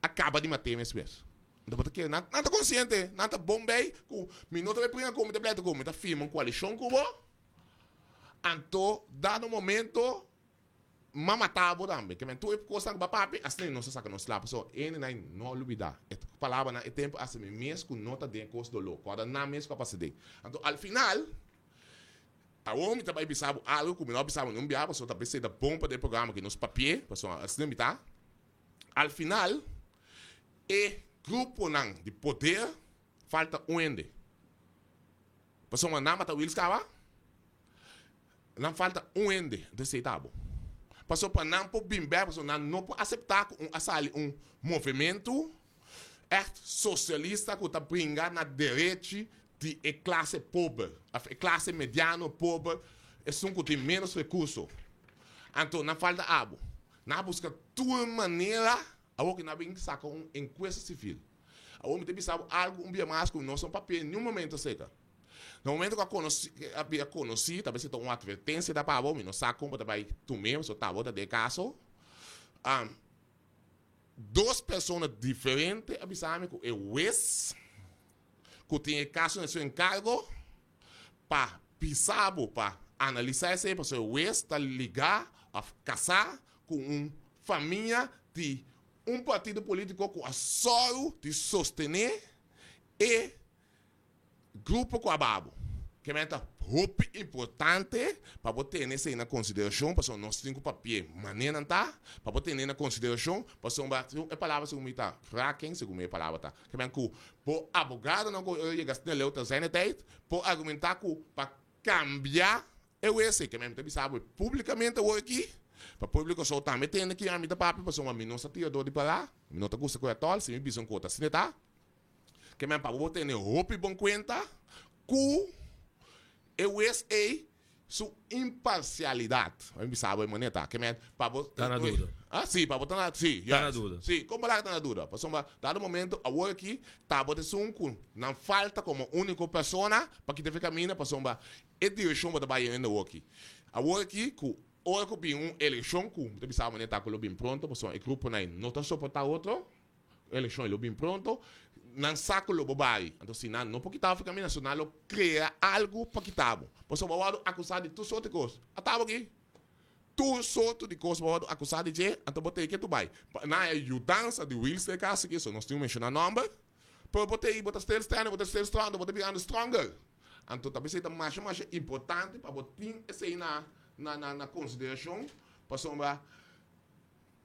a kaba di mat'é mes bes. Anto bo ta kere nan nan ta konsiente, nan ta bon bei ku mi no ta bai bringa ku bo, mi ta bleta ku bo, mi ta firma un koalishon ku bo. Anto dado momento M'a mata bo tambe. Ke men tur e kosnan ku bo a papia, asina nos a saka nos lap. Pasobra hende nan no a lubidá e palabranan e tempu hasta mi mes ku no ta den e kos doló. Kòrda nan mes ku a pasa den. Anto al final, Awor mi ta bai bisa bo algo ku mi no a bisa bo niun bia pasobra ta pesei ta bon pa den programa ku nos papia pasobra asina mi ta. Al final e gruponan di poder falta un hende. Pasobra nan mata Wiels kaba, nan falta un hende, entonces esei ta abo. Pasobra pa nan por bin bek pasobra nan no por asepta ku un a sali un movementu Echt socialista cu ta bringa na derechi di e clase pober, of e clase mediano pober, esun cu tin menos recurso. Anto nan falta abo. Nan a busca tur manera, awor cu nan a bin saca un encuesta civil. Awor mi ta bisa bo algo un bia mas cu nos no papia niun momento acerca. Na momento cu a conoci, a bira conoci, tal bes e ta un advertencia ta pa abo, mi no sa con bo ta bay tum'e, pasobra ta abo ta den e caso. Dos persona diferente a bisa mi ku e wes ku tin e kaso na su enkargo pa bisa bo pa analisá esei pasobra e wes ta ligá òf kasá ku un famia di un partido polítiko ku a sòru di sostené e Grupo ku a babo. Ke ta hopi importante pa bo tene esei na konsiderashon pasobra nos tin ku papia manera nan ta, pa bo tene na konsiderashon pasobra e palabra segun mi ta wraking segun mi e palabra ta. Ke men ku bo abogadonan ku yega asina leu ta zijn e tijd por argumentá ku pa kambia e wese. Ke men mi ta bisa bo publikamente awor aki pa publiko so tambe tende ki ami ta papia pasobra mi no sa tirador di pará, mi no ta gusta ku e atòl, si mi bisa un kos ta asina e ta. Ke men pa bo tene hopi bon kuenta ku e wes ei su imparsialidat. Mi bisa bo e manera ta. Ke men pa bo. Ta na duda. Ah, si, pa bo ta na, si, Ta na duda. Si, kon bo laga ta na duda? Pasobra dado momento awor aki ta bo ta esun ku nan falta komo uniko persona pa kita fe kaminda pasobra e direkshon bo ta bai hende awor aki. Awor aki ku ora ku bin un elekshon ku mi ta bisa bo manera ta ku lo bin pronto pasobra e gruponan ei no ta soporta otro. Elekshon lo bin pronto, nan sa ku lo bo bai. Anto si nan no por kita bo for kaminda, so nan lo krea algu pa kita bo. Pasobra bo a wòrdu akusá di tur sorto di kos. Ata bo aki. Tur sorto di kos bo a wòrdu akusá di dje, anto bo tei ke tu bai. Nan a yudansa di Wiels den e kaso aki, so nos tin ku menshoná nòmber. Pero bo tei, bo ta still standing, bo ta still strong, bo ta birando stronger. Anto ta p'esei ta masha masha importante pa bo tin esei na na konsiderashon, pasobra.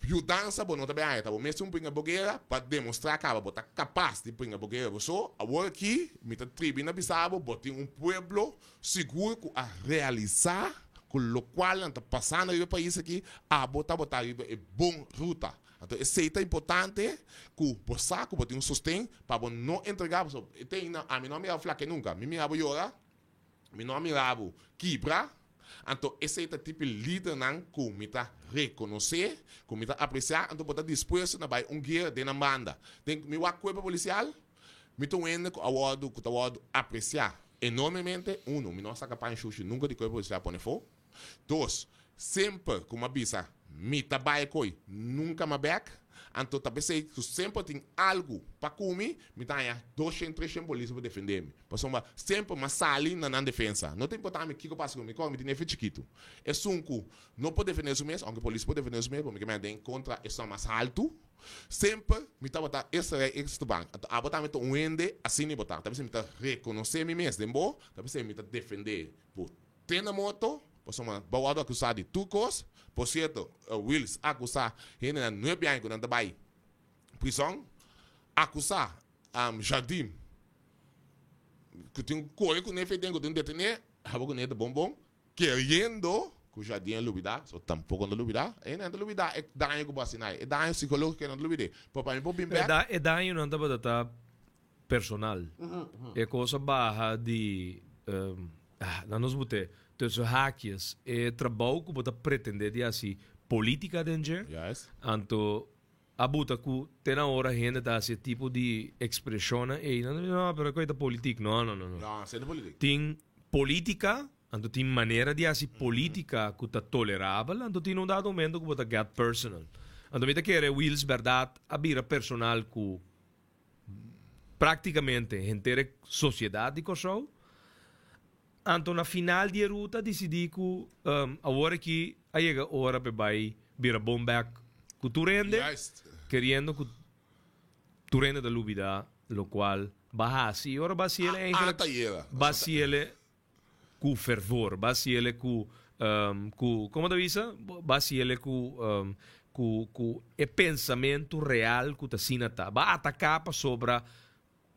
Yudansa bo no ta bay haña, ta bo mes un bringa bo guera pa demostra caba bo ta capas di bringa bo guera bo so. Awor aki mi ta tribi na bisa bo, bo tin un pueblo sigur cu a realisa cu locual nan ta pasando riba e pais aki, abo ta bo ta riba e bon ruta. Anto esey ta importante cu bo sa cu bo tin un sosten pa bo no entrega, pasobra e te ainda ami no a mira bo flake nunca, mi mira bo yora. Mi no a mira bo kibra. Anto esei ta tipo lidernan ku mi ta rekonosé, ku mi ta apresiá, anto bo ta dispuesto na bai un guera den nan banda. Den mi wak kuerpo polisial, mi ta un hende ku a wòrdu, ku ta wòrdu apresiá enormemente. Uno, mi no a saka pan shushi nunka di kuerpo polisial pone afó. Dos, semper ku mi a bisa mi ta bai koe, nunka mi a bèk. Anto ta p'esei ku semper tin algu pa ku mi, mi ta haña doshen, treshen polis pa defendé mi. Pasobra semper mi a sali na nan defensa. No ta importá mi kiko pasa ku mi, kòrda mi tin nefi chikitu. Esun ku no por defendé su mes, ounke polis por defendé su mes, pero mi ke mete den kontra esun mas haltu. Semper mi tabata esta rei, esta ban. Anto abo tambe ta un hende asina bo ta. Ta p'esei mi ta rekonosé mi mes den bo, ta p'esei mi ta defendé bo. Te na morto, pasobra bo a wòrdu akusá di tur kos. Por sierto, Wills a akusá hendenan nuebe aña ku nan ta bai prizòn. Akusá Jardim ku tin kore ku nefe den ku tin detené, abo ku ne ta bon bon, keriendo ku Jardim a lubidá, so tampoko no ta lubidá. E nan ta lubidá e daño ku bo hasi na e, e daño sikológiko e nan ta lubid'é. Pero pa mi por bin bèk. E dañonan tabata ta personal. E kos a baha di, ah, nan nos bute, tussen haakjes, e trabou ku bo ta pretende di hasi politica den dje, anto a buta ku te na ora hende ta hasi e tipo di ekspreshonnan ei, nan ta bisa, no, pero e kos ta politik. No, no, no, no. No, esei no politik. Tin politica, anto tin manera di hasi politica ku ta tolerabel, anto tin un dado momento ku bo ta get personal. Anto mi ta kere Wiels bèrdat a bira personal ku Práktikamente henter e sosiedat di Kòrsou. Anto na final di e ruta disidí ku awor aki a yega ora pa e bai bira bon bèk ku tur hende, keriendo ku tur hende ta lubidá lokual ba hasi. I ora ba hasiel eigenlijk ba hasiel. ku fervor, bo a hasiele ku, ku, komo ta bisa? Bo a hasiele ku, ku, ku e pensamentu real ku ta asina ta. Bo a ataká pasobra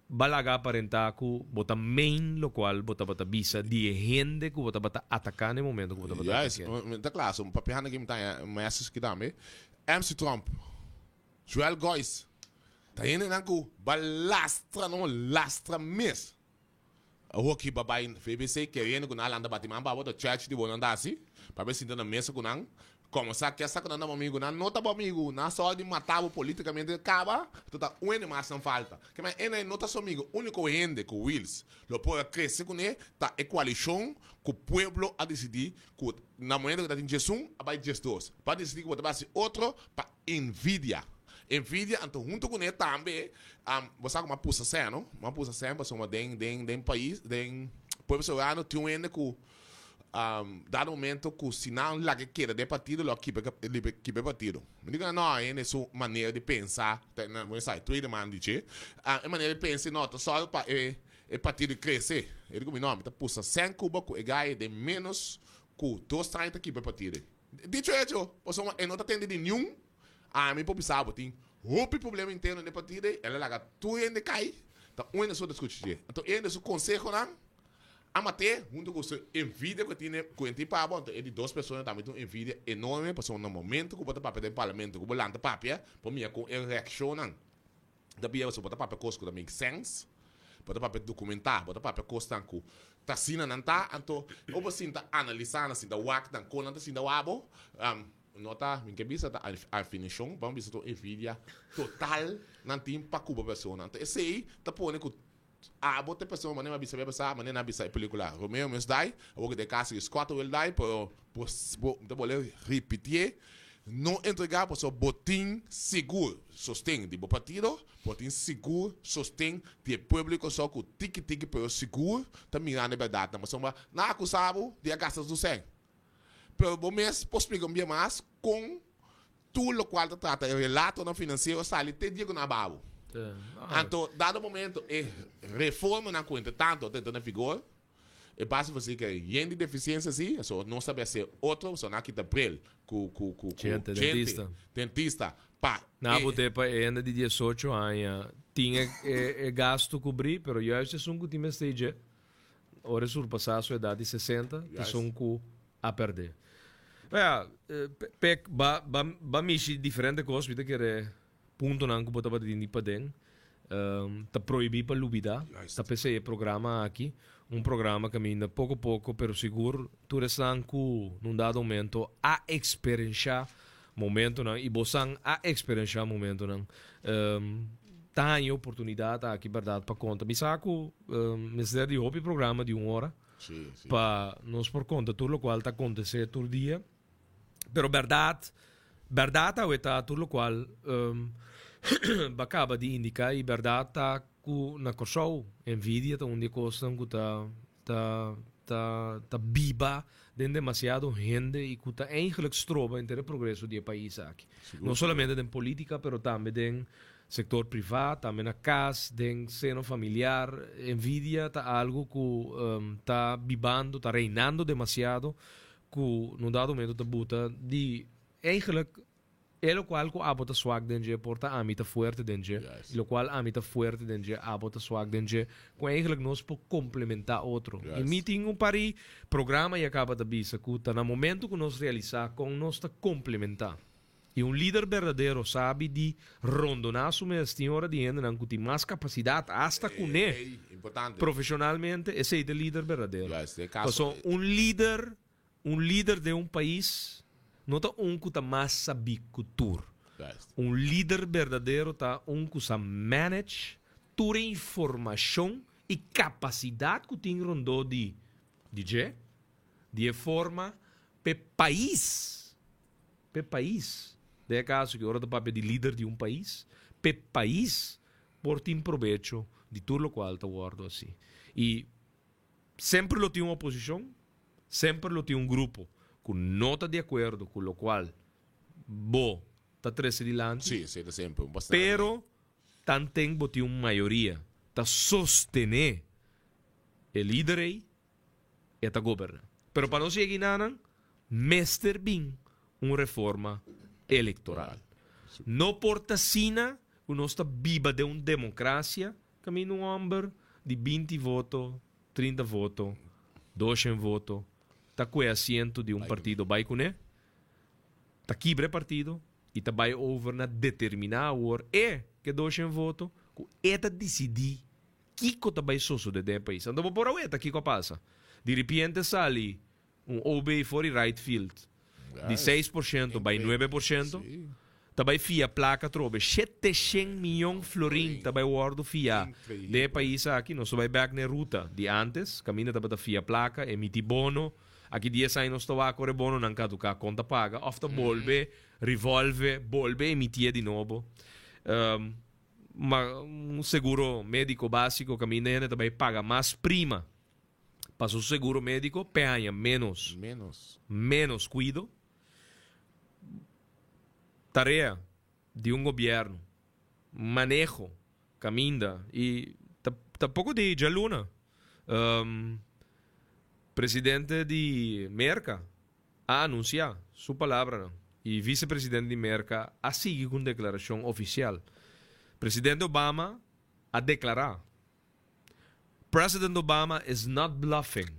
bo a laga aparentá ku bo ta meen lokual bo tabata bisa di e hende ku bo tabata ataká na e momento ku bo tabata Juist, atak'é. mi ta kla, so mi papia handa ki mi ta haña message ki tambe. MC Trump, Joel Gois, ta hendenan ku bo a lastra no, lastra mes. Awor ki bo a bai VBC keriendo ku nan a lanta bati man pa bo ta church di bo nan ta hasi, pa bo sinta na mesa ku nan, komo sa ke sa ku nan ta bo amigu, nan no ta bo amigu, nan sa ora di mata bo politikamente kaba, to ta un hende mas nan falta. Ke men ene no ta su amigu, uniko hende ku Wiels lo por a krese kuné ta e koalishon ku pueblo a disidí ku na momento ku ta tin 11 a bai 12, pa disidí ku bo ta bai hasi otro pa Envidia. Envidia, anto hunto kuné tambe, bo sa ku mi a pusa sèn, no? Mi a pusa sèn pasobra den, den, den pais, den Pueblo Soberano tin un hende ku dado momento ku si nan laga e keda den e partido lo a kiba e, kiba e partido. Mi di ku nan, no, e hende su manera di pensa, ta, bo sa, e tweede man di dje, e manera di pensa no ta sòru pa e, e partido krese. E di ku mi, no, mi ta pusa sèn Cuba ku e guy den ménos ku dos aña ta kiba e partido. Dicho hecho, pasobra e no ta tende di niun, ami por bisa bo tin hopi problema interno den e partido ei, el a laga tur hende kai, ta un hende so ta skucha dje. Anto e hende su konsehonan a mat'é hunto ku su envidia ku e tine ku e tin pa bo, anto e di dos persona tambe tin un envidia enorme pasobra na momento ku bo ta papia den parlamento ku bo lanta papia bo mira kon e reakshonnan Ta bia pasobra bo ta papia kos ku ta make sense, bo ta papia dokumentá, bo ta papia kosnan ku ta asina nan ta, anto ora bo sinta analisá nan, sinta wak nan kon nan ta sinta wak bo, no ta, mi ke bisa ta afinishon, bo a bisa ta un envidia total nan tin pa ku bo persona. Anto esei ta pone ku abo ta e persona manera mi a bisa bia pasá, manera nan a bisa e pelikula Romeo Must Die, awor ku den e kaso di Scott Will Die, pero bo bo mi ta bolbe ripitié, no entregá pasobra bo tin sigur sosten di bo partido, bo tin sigur sosten di e pueblo di Kòrsou ku tiki tiki pero sigur ta mirando e bèrdatnan pasobra nan a akusá bo di a gasta su sèn, pero bo mes por splika un bia mas kon Tur lokual ta trata e relatonan finansiero sali te dia ku nan a baha bo. Anto, dado momento e reformanan ku entre tanto ta entra na vigor, e base por si ke yen di defisiensia si, so nos ta bes otro, so nan a kita bril ku ku ku ku Djente, dentista. dentista pa Nan a e bot'é pa e hende di diesocho aña tin e e e gastu kubrí, pero juist esun ku tin mester dje, ora e surpasá su edat di sesenta, ta esun ku a perdé. Wea, Pek, ba, ba, ba mishi diferente kos, mi ta kere puntonan ku bo tabata tin di paden. Ta prohibí pa lubidá. Ta p'esei e programa aki, un programa kaminda poko poko pero sigur tur esnan ku na un dado momento a eksperenshá momentonan i bosan a eksperenshá momentonan, ta haña e oportunidat aki bèrdat pa konta. Mi sa ku mester di hopi programa di un ora. Pa nos por konta tur lokual ta akontesé tur dia. Pero bèrdat, bèrdat awe ta tur lokual bo a kaba di indiká i bèrdat ta ku na Kòrsou envidia ta un di e kosnan ku ta ta ta ta biba den demasiado hende i ku ta eigentlik stroba henter e progreso di e pais aki. No solamente den polítika pero tambe den Sector priva, tambe na cas, den seno familiar, envidia ta algo cu ta bibando, ta reinando demasiado, cu na un dado momento ta buta di eigenlijk e locual cu abo ta swak den dje por ta ami ta fuerte den dje, y locual ami ta fuerte den dje abo ta swak den dje, cu eigenlijk nos por complementa otro. Y mi tin un par di programa ya caba ta bisa cu ta na momento cu nos realisa con nos ta complementa. I un lider berdadero sabi di rondoná su mes. Tin ora di hendenan ku tin mas kapasidat asta kuné profeshonalmente, esei ta e lider berdadero. Pasobra un lider, un lider den un pais no ta un ku ta mas sabí ku tur. Un lider berdadero ta un ku sa manage tur e informashon i kapasidat ku tin rondó di dje, di e forma p'e pais. P'e pais. Den e kaso ki ora ta papia di lider di un pais, p'e pais por tin probecho di tur lokual ta wòrdu hasi. I semper lo tin un oposishon, semper lo tin un grupo ku no ta di akuerdo ku lokual bo ta trese dilanti. Sí, esei ta semper un bastante. Pero tanten bo tin un mayoria ta sostené e lider ei. E ta goberná. Pero pa nos yega einanan, mester bin un reforma elektoral. No por ta asina ku nos ta biba den un demokrasia kaminda un hòmber di 20 voto, 30 voto, 200 voto ta kue asiento di un partido bai kuné, ta kibra e partido i ta bai over na determiná awor e ke 200 voto ku e ta disidí kiko ta bai sosodé den e pais. Anto bo por a weta kiko a pasa. Di ripiente sali un OB for di right field di 6% bai 9%, ta bai fia plaka atrobe. 700 miyon florin ta bai wòrdu fiá den e pais aki. Nos ta bai bèk na e ruta di ántes, kaminda tabata fia plaka, emití bono. Aki 10 aña nos ta wak ora e bononan kaduká, kon ta paga òf ta bolbe revolve, bolbe emitié di nobo. Ma un seguro médiko básiko kaminda hende ta bai paga mas prima pa su seguro médiko p'e haña ménos. Ménos. Ménos kuido. Tarea di un gobièrnu, maneho kaminda i ta ta poko di djaluna presidente di Merka a anunsiá su palabranan i visepresidente di Merka a sigui ku un deklarashon ofisial. Presidente Obama a deklará, President Obama is not bluffing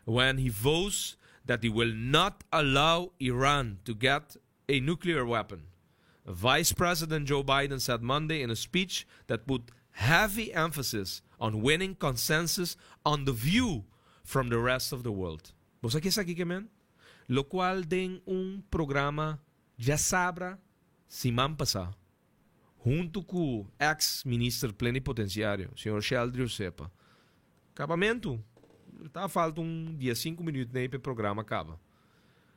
when he vows that he will not allow Iran to get a nuclear weapon. Vice President Joe Biden said Monday in a speech that put heavy emphasis on winning consensus on the view from the rest of the world. Bo sa ke esaki ke men? Lokual den un programa djasabra siman pasá, huntu ku eks minister plenipotensiario, señor Sheldry Osepa. Kabamentu, ta falta un 15 minüt nei pa e programa kaba.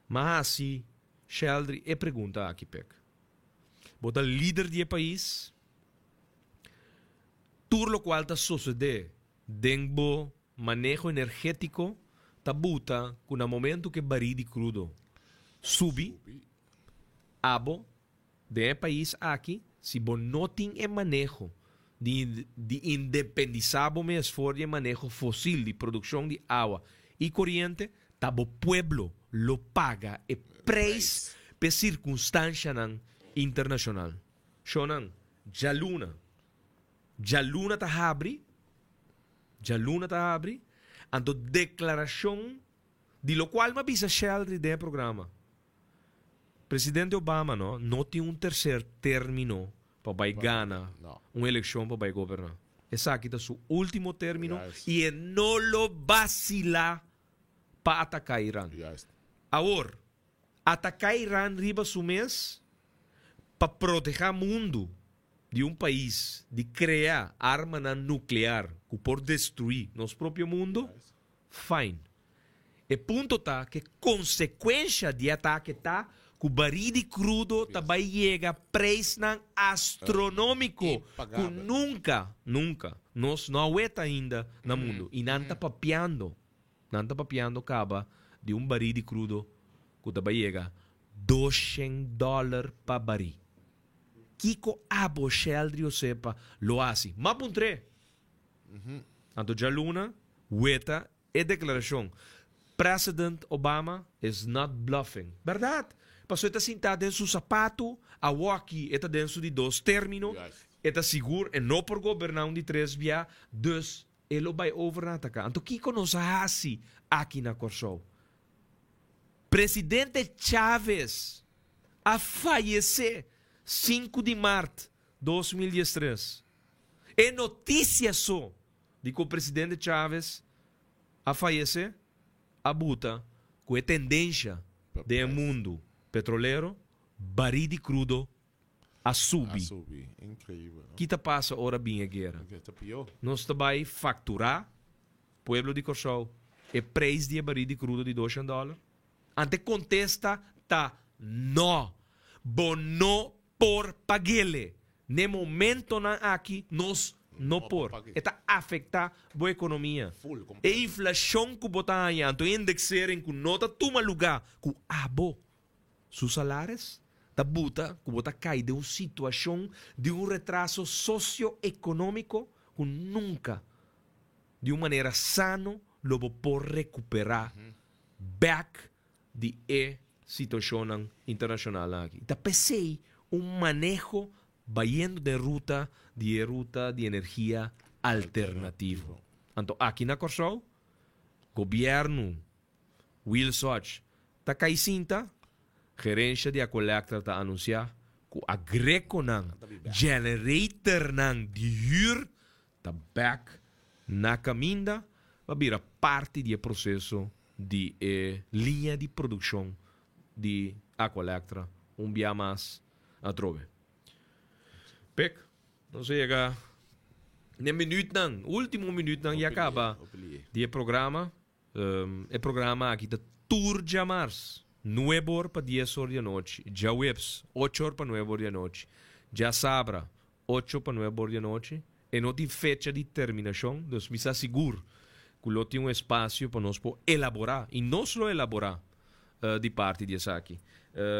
M'a hasi Sheldry e pregunta aki pek. Bo ta lider di e pais? Tur lokual ta sosodé den bo maneho energétiko ta buta ku na momentu ku e barí di krudo subi, abo den e pais aki, si bo no tin e maneho di di independisá bo mes for di e maneho fosil di produkshon di awa i koriente, ta bo pueblo lo paga e preis p'e sirkunstanshanan internashonal. Shonnan, djaluna, djaluna ta habri, djaluna ta habri, anto deklarashon di lokual m'a bisa Sheldry den e programa. Presidente Obama no no tin un tercer termino pa bay gana un eleccion pa bay goberna. Esaki ta su ultimo termino y e no lo bacila pa ataca Iran. Awor, ataca Iran riba su mes pa proteha mundo di un pais di crea armanan nuclear cu por destrui nos propio mundo, fine. E punto ta ku e konsekuensha di e atake ta ku barí di krudo ta bai yega preisnan astronómiko ku nunka, nunka, nos no a weta ainda na mundu. I nan ta papiando, nan ta papiando kaba di un barí di krudo ku ta bai yega 200 dòler pa barí. Kiko abo Sheldry Osepa lo hasi? M'a puntr'é. Anto djaluna weta E deklarashon, President Obama is not bluffing. Bèrdat! Pasobra e ta sintá den su sapatu, awoki e ta den su di dos término, e ta sigur e no por goberná un di tres bia, dus e lo bai over na ataká. Anto kiko nos a hasi aki na Kòrsou? Presidente Chávez a fayesé 5 di mart 2013. E notisia so di ku presidente Chávez a fayesé a buta ku e tendensha den e mundu petrolero, barí di krudo a subi. Ki ta pasa ora bin e guera? Nos ta bai fakturá pueblo di Kòrsou e preis di e barí di krudo di 200 dòler? Ante kontesta ta nò! Bo no por pag'ele. N'e momentonan aki nos no por. E ta afecta bo economia. E inflacion cu bo ta haña, anto e indexering cu no ta tuma luga cu abo su salaris, ta buta cu bo ta cay den un situacion di un retraso socio-economico cu nunca di un manera sano. lo bo por rekuperá bèk di e situashonnan internashonalnan aki. Ta p'esei un maneho bayendo den ruta di e ruta di energia alternativo. Anto aki na Kòrsou, gobièrnu Wilsoch ta kai sinta, gerensha di Aqualectra ta anunsiá ku agrekonan, generatornan di hür ta bèk na kaminda pa bira parti di e proseso di e liña di produkshon di Aqualectra un bia mas atrobe. Pek, nos a yega n'e minütnan, último minütnan ya kaba di e programa. E programa aki ta tur djamars, nuebe or pa dies or di anochi, djaweps, ocho or pa nuebe or di anochi, djasabra, ocho pa nuebe or di anochi. E no tin fecha di terminashon, dus mi sa sigur ku lo tin un espasio pa nos por elaborá, i nos lo elaborá di parti di esaki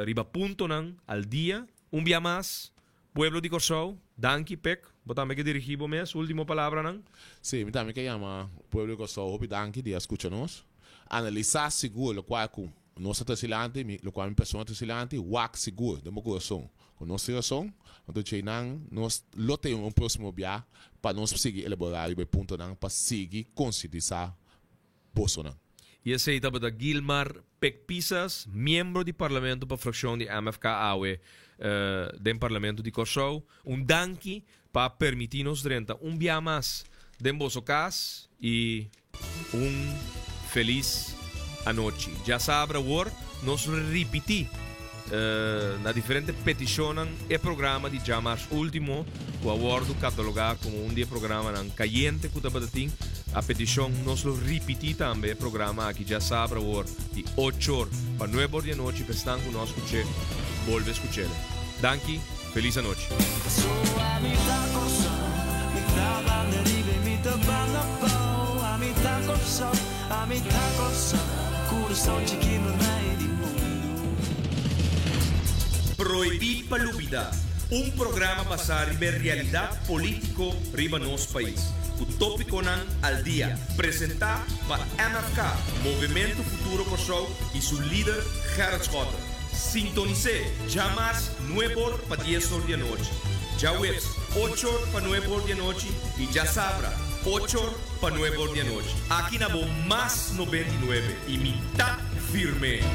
riba puntonan al dia. Un bia mas, Pueblo di Kòrsou, danki Pek, bo tambe ke dirigí bo mes, último palabranan? Sí, mi tambe ke yama pueblo di Kòrsou hopi danki di a skucha nos. Analisá sigur lokual ku nos ta trese lanti, mi lokual mi persona ta trese lanti, wak sigur den bo kurason ku nos tin rason, anto djeinan nos lo tin un próksimo bia pa nos sigui elaborá riba e puntonan pa sigui konsientisá bosonan. I esei tabata Gilmar Pek Pisas, miembro di Parlamento pa frakshon di MFK awe den Parlamento di Kòrsou. Un danki pa a permití nos drenta un bia mas den boso kas i un felis anochi. Djasabra awor nos lo ripití na diferente petishonnan e programa di djamars ultimo ku a wòrdu katalogá komo un di e programanan kayente ku tabata tin. A petishon nos lo ripití tambe e programa aki djasabra awor di ochor pa nuebor di anochi pa esnan ku no a skuch'é bolbe skuch'é. Danki, felis anochi. Prohibí pa lubidá, un programa basá riba e realidat polítiko riba nos pais, ku tópikonan al dia, presentá pa MFK, Movementu Futuro Kòrsou, i su lider Gerrit Schotte. Sintonis'é djamars nueb'or pa dies'or di anochi, djaweps och'or pa nueb'or di anochi i djasabra och'or pa nueb'or di anochi. Aki na bo Mas 99 i mi ta firme!